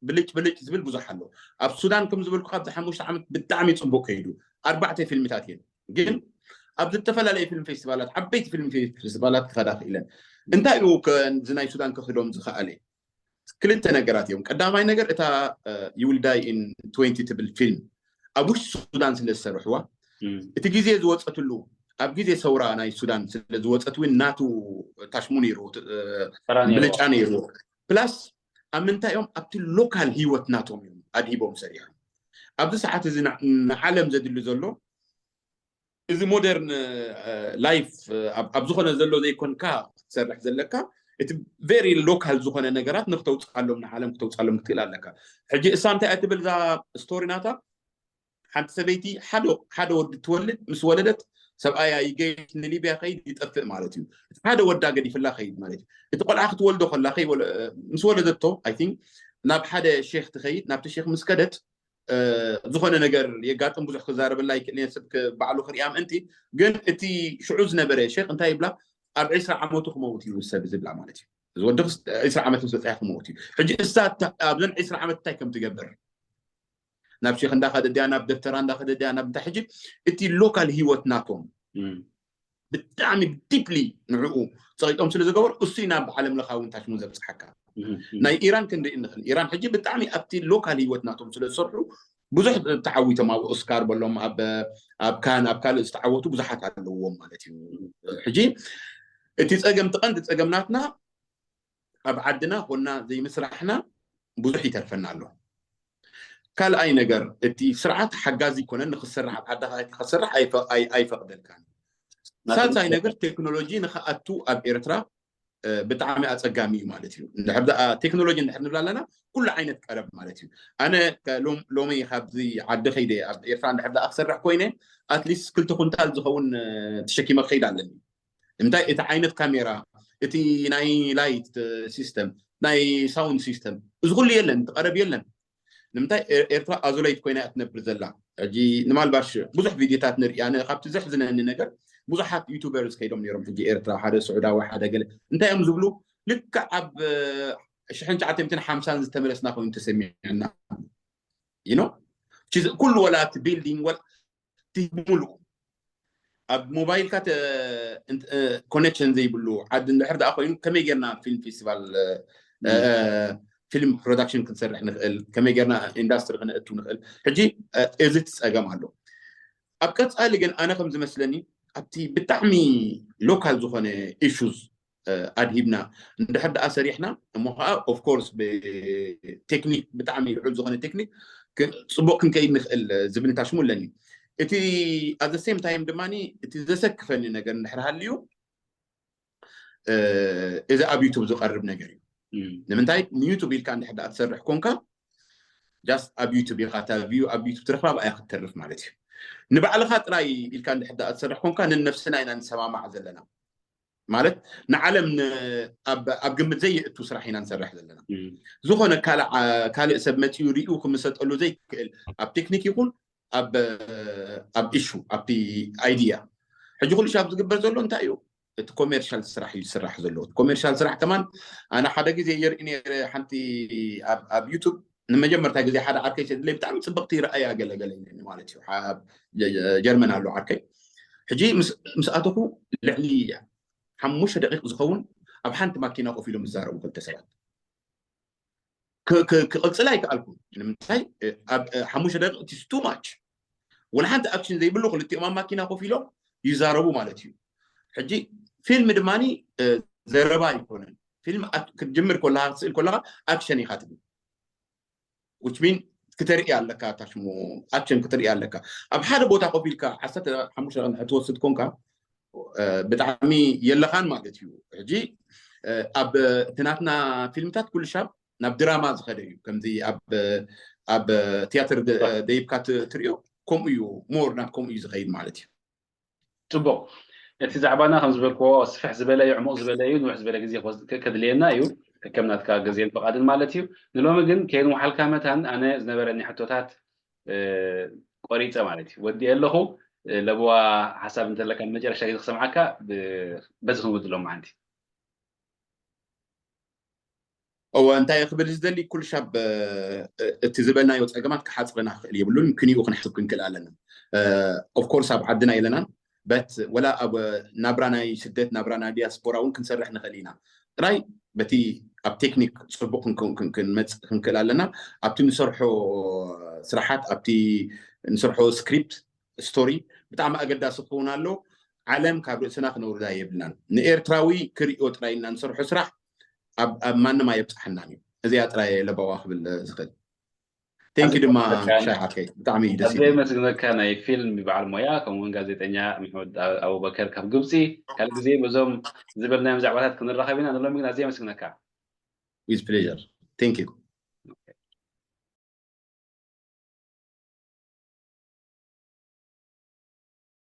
ብልጭ ብልጭ ዝብል ብዙሕ ኣሎ ኣብ ሱዳን ከም ዝበልኩ ካብዚ ሓሙሽተ ዓመት ብጣዕሚ ፅቡቅ ከይዱ ኣርባዕተ ፊልምታት እየን ግን ኣብ ዝተፈላለየ ፊልም ፌስቲቫላት ዓበይቲ ፊልም ፌስቲቫላት ክኸዳ ክኢለን እንታይ እዩ እዚ ናይ ሱዳን ክኽዶም ዝኸኣለ ክልተ ነገራት እዮም ቀዳማይ ነገር እታ ይውልዳይ ኢን ትንቲ ትብል ፊልም ኣብ ውሽጢ ሱዳን ስለ ዝሰርሕዋ እቲ ግዜ ዝወፀትሉ ኣብ ግዜ ሰውራ ናይ ሱዳን ስለ ዝወፀት እውን ናቱ ታሽሙ ነይሩ ብልጫ ነይሩ ፕላስ ኣብ ምንታይ እዮም ኣብቲ ሎካል ህይወት ናቶም እዮም ኣድሂቦም ሰሪሖም ኣብዚ ሰዓት እዚ ንዓለም ዘድሊ ዘሎ እዚ ሞደርን ላይፍ ኣብ ዝኾነ ዘሎ ዘይኮንካ ክትሰርሕ ዘለካ እቲ ቨሪ ሎካል ዝኾነ ነገራት ንክተውፅኣሎም ንዓለም ክተውፅኣሎም ክትክእል ኣለካ ሕጂ እሳ እንታይ እያ ትብል እዛ ስቶሪ ናታ ሓንቲ ሰበይቲ ሓደ ወዲ ትወልድ ምስ ወለደት ሰብኣያ ይገይሽ ንሊብያ ከይድ ይጠፍእ ማለት እዩ እቲ ሓደ ወዳ ገዲፍላ ከይድ ማለት እዩ እቲ ቆልዓ ክትወልዶ ከላ ምስ ወለደቶ ኣይ ቲንክ ናብ ሓደ ሼክ ትኸይድ ናብቲ ሼክ ምስ ከደት ዝኾነ ነገር የጋጥም ብዙሕ ክዛረበላ ይክእል ሰብ ባዕሉ ክሪኣ ምእንቲ ግን እቲ ሽዑ ዝነበረ ሼክ እንታይ ይብላ ኣብ ዕስራ ዓመቱ ክመውት እዩ ሰብ ዝብላ ማለት እዩ። እዚ ወዲ ዕስራ ዓመት ምስ በፅሐ ክመውት እዩ። ሕጂ እሳ ኣብዘን ዕስራ ዓመት እንታይ ከም ትገብር፣ ናብ ሼክ እንዳኸደ ድያ፣ ናብ ደብተራ እንዳኸደ ድያ፣ ናብ እንታይ? ሕጂ እቲ ሎካል ህይወት ናቶም ብጣዕሚ ዲፕሊ ንዕኡ ፀቂጦም ስለ ዝገበሩ እሱ ናብ ዓለም ለኻዊ ታሽሙ ዘብፅሓካ። ናይ ኢራን ክንርኢ እንኽእል። ኢራን ሕጂ ብጣዕሚ ኣብቲ ሎካል ህይወት ናቶም ስለ ዝሰርሑ ብዙሕ ተዓዊቶም፣ ኣብ ኦስካር በሎም፣ ኣብ ካን፣ ኣብ ካልእ ዝተዓወቱ ብዙሓት ኣለዎም ማለት እዩ። ሕጂ እቲ ፀገም፣ እቲ ቀንዲ ፀገም ናትና ኣብ ዓድና ኮና ዘይምስራሕና ብዙሕ ይተርፈና ኣሎ። ካልኣይ ነገር፣ እቲ ስርዓት ሓጋዚ ይኮነን ንክትሰርሕ፣ ኣብ ዓድኻ ክትሰርሕ ኣይፈቅደልካን። ሳልሳይ ነገር፣ ቴክኖሎጂ ንክኣቱ ኣብ ኤርትራ ብጣዕሚ ኣፀጋሚ እዩ ማለት እዩ። እንድሕር ቴክኖሎጂ እንድሕር ንብል ኣለና፣ ኩሉ ዓይነት ቀረብ ማለት እዩ። ኣነ ሎሚ ካብዚ ዓዲ ከይደ ኣብ ኤርትራ እንድሕር ክሰርሕ ኮይነ፣ ኣትሊስት ክልተ ኩንታል ዝኸውን ተሸኪመ ክኸይድ ኣለኒ። ንምንታይ? እቲ ዓይነት ካሜራ፣ እቲ ናይ ላይት ሲስተም፣ ናይ ሳውንድ ሲስተም፣ እዚ ኩሉ የለን፣ እቲ ቀረብ የለን። ንምንታይ? ኤርትራ ኣዞሌት ኮይና እያ ትነብር ዘላ። ሕጂ ንማልባሽ ብዙሕ ቪድዮታት ንርኢ። ኣነ ካብቲ ዘሕዝነኒ ነገር፣ ብዙሓት ዩቱበርስ ከይዶም ነይሮም። ሕጂ ኤርትራ ሓደ ስዑዳዊ፣ ሓደ ገለ እንታይ እዮም ዝብሉ? ልክዕ ኣብ ሽሕን ትሽዓተ ሚእትን ሓምሳን ዝተመለስና ኮይኑ ተሰሚዕና። You know? ኩሉ ወላ እቲ ቢልዲንግ ወላ እቲ ሙሉ ኣብ ሞባይልካ ኮኔክሽን ዘይብሉ ዓዲ እንድሕር ደኣ ኮይኑ ከመይ ጌርና ፊልም ፌስቲቫል፣ ፊልም ፕሮዳክሽን ክንሰርሕ ንኽእል፣ ከመይ ጌርና ኢንዳስትሪ ክነእቱ ንኽእል? ሕጂ እዚ ትፀገም ኣሎ። ኣብ ቀፃሊ ግን ኣነ ከም ዝመስለኒ ኣብቲ ብጣዕሚ ሎካል ዝኾነ ኢሹስ ኣድሂብና እንድሕር ደኣ ሰሪሕና፣ እሞ ከዓ ኦፍኮርስ ብቴክኒክ፣ ብጣዕሚ ልዑል ዝኾነ ቴክኒክ ጽቡቅ ክንከይድ ንኽእል ዝብል ታሽሙ ኣለኒ። እቲ ኣዘ ሴም ታይም ድማ እቲ ዘሰክፈኒ ነገር እንድሕር ሃልዩ እዚ ኣብ ዩቱብ ዝቀርብ ነገር እዩ። ንምንታይ ንዩቱብ ኢልካ እንድሕር ደኣ ትሰርሕ ኮንካ ጃስት ኣብ ዩቱብ ኢኻ እታ ቪው ኣብ ዩቱብ ትረኽባ ብኣያ ክትተርፍ ማለት እዩ። ንባዕልኻ ጥራይ ኢልካ እንድሕር ደኣ ትሰርሕ ኮንካ ንነፍስና ኢና ንሰማማዕ ዘለና። ማለት ንዓለም ኣብ ግምት ዘየእቱ ስራሕ ኢና ንሰርሕ ዘለና። ዝኾነ ካልእ ሰብ መፂኡ ሪኡ ክምሰጠሉ ዘይክእል ኣብ ቴክኒክ ይኹን ኣብ ኢሹ ኣብቲ ኣይድያ። ሕጂ ኩሉ ሻብ ዝግበር ዘሎ እንታይ እዩ? እቲ ኮሜርሻል ስራሕ እዩ ዝስራሕ ዘሎ። እቲ ኮሜርሻል ስራሕ ከማን ኣነ ሓደ ግዜ የርኢ ነይረ ሓንቲ ኣብ ዩቱብ ንመጀመርታ ግዜ ሓደ ዓርከይ ሰድለይ ብጣዕሚ ፅብቅቲ ረኣያ ገለገለ ማለት እዩ። ጀርመን ኣሎ ዓርከይ። ሕጂ ምስ ኣተኹ ልዕሊ ሓሙሽተ ደቂቅ ዝኸውን ኣብ ሓንቲ ማኪና ኮፍ ኢሎም ዝዛረቡ ክልተ ሰባት ክቕፅል ኣይከኣልኩን። ንምንታይ? ኣብ ሓሙሽተ ደቂቅ እቲ ቱ ማች ወላ ሓንቲ ኣክሽን ዘይብሉ ክልቲኦም ኣብ ማኪና ኮፍ ኢሎም ይዛረቡ ማለት እዩ። ሕጂ ፊልም ድማ ዘረባ ኣይኮነን። ፊልም ክትጅምር ከለካ ክትስእል ከለካ ኣክሽን ኢካ ትብል። ዊች ሚን ክተርኢ ኣለካ፣ ታሽሙ ኣክሽን ክተርኢ ኣለካ። ኣብ ሓደ ቦታ ኮፍ ኢልካ ዓሰርተ ሓሙሽተ ደቂቅ ትወስድ ኮንካ ብጣዕሚ የለኻን ማለት እዩ። ሕጂ ኣብ እቲ ናትና ፊልምታት ኩሉ ሻብ ናብ ድራማ ዝኸደ እዩ። ከምዚ ኣብ ቲያትር ደይብካ ትሪኦ ከምኡ እዩ፣ ሞር ናብ ከምኡ እዩ ዝኸይድ ማለት እዩ። ፅቡቅ። እቲ ዛዕባና ከም ዝበልክዎ ስፍሕ ዝበለ እዩ፣ ዕሙቕ ዝበለ እዩ፣ ንውሕ ዝበለ ግዜ ከድልየና እዩ፣ ከከም ናትካ ግዜን ፍቓድን ማለት እዩ። ንሎሚ ግን ከይንውሓልካ መታን ኣነ ዝነበረኒ ሕቶታት ቆሪፀ ማለት እዩ ወዲኤ ኣለኹ። ለበዋ ሓሳብ እንተለካ ንመጨረሻ ግዜ ክሰምዓካ በዚ ክንውድሎ መዓንቲ። እወ፣ እንታይ ክብል ዝደሊ፣ ኩሉ ሻብ እቲ ዝበልናዮ ፀገማት ክሓፅረና ክኽእል የብሉን። ክንኡ ክንሓስብ ክንክእል ኣለና። ኦፍኮርስ ኣብ ዓድና የለናን በት ወላ ኣብ ናብራ ናይ ስደት፣ ናብራ ናይ ዲያስፖራ እውን ክንሰርሕ ንኽእል ኢና። ጥራይ በቲ ኣብ ቴክኒክ ፅቡቅ ክንመፅእ ክንክእል ኣለና። ኣብቲ ንሰርሖ ስራሓት፣ ኣብቲ ንሰርሖ ስክሪፕት ስቶሪ ብጣዕሚ ኣገዳሲ ክኸውን ኣሎ። ዓለም ካብ ርእስና ክነውርዳ የብልናን። ንኤርትራዊ ክርእዮ ጥራይ እና ንሰርሖ ስራሕ ኣብ ማንም ኣየብፅሐናን እዩ። እዚኣ ጥራይ ለባዋ ክብል ዝኽእል። ቴንኪ ድማ ሻይ ዓርከይ፣ ብጣዕሚ እዩ ደስ ኣዝየ የመስግነካ። ናይ ፊልም በዓል ሞያ ከምኡውን ጋዜጠኛ መሕመድ ኣቡበከር ካብ ግብፂ ካልእ ግዜ በዞም ዝበልናዮም ዛዕባታት ክንራኸብ ኢና። ንሎሚ ግን ኣዝየ የመስግነካ። With pleasure. Thank you.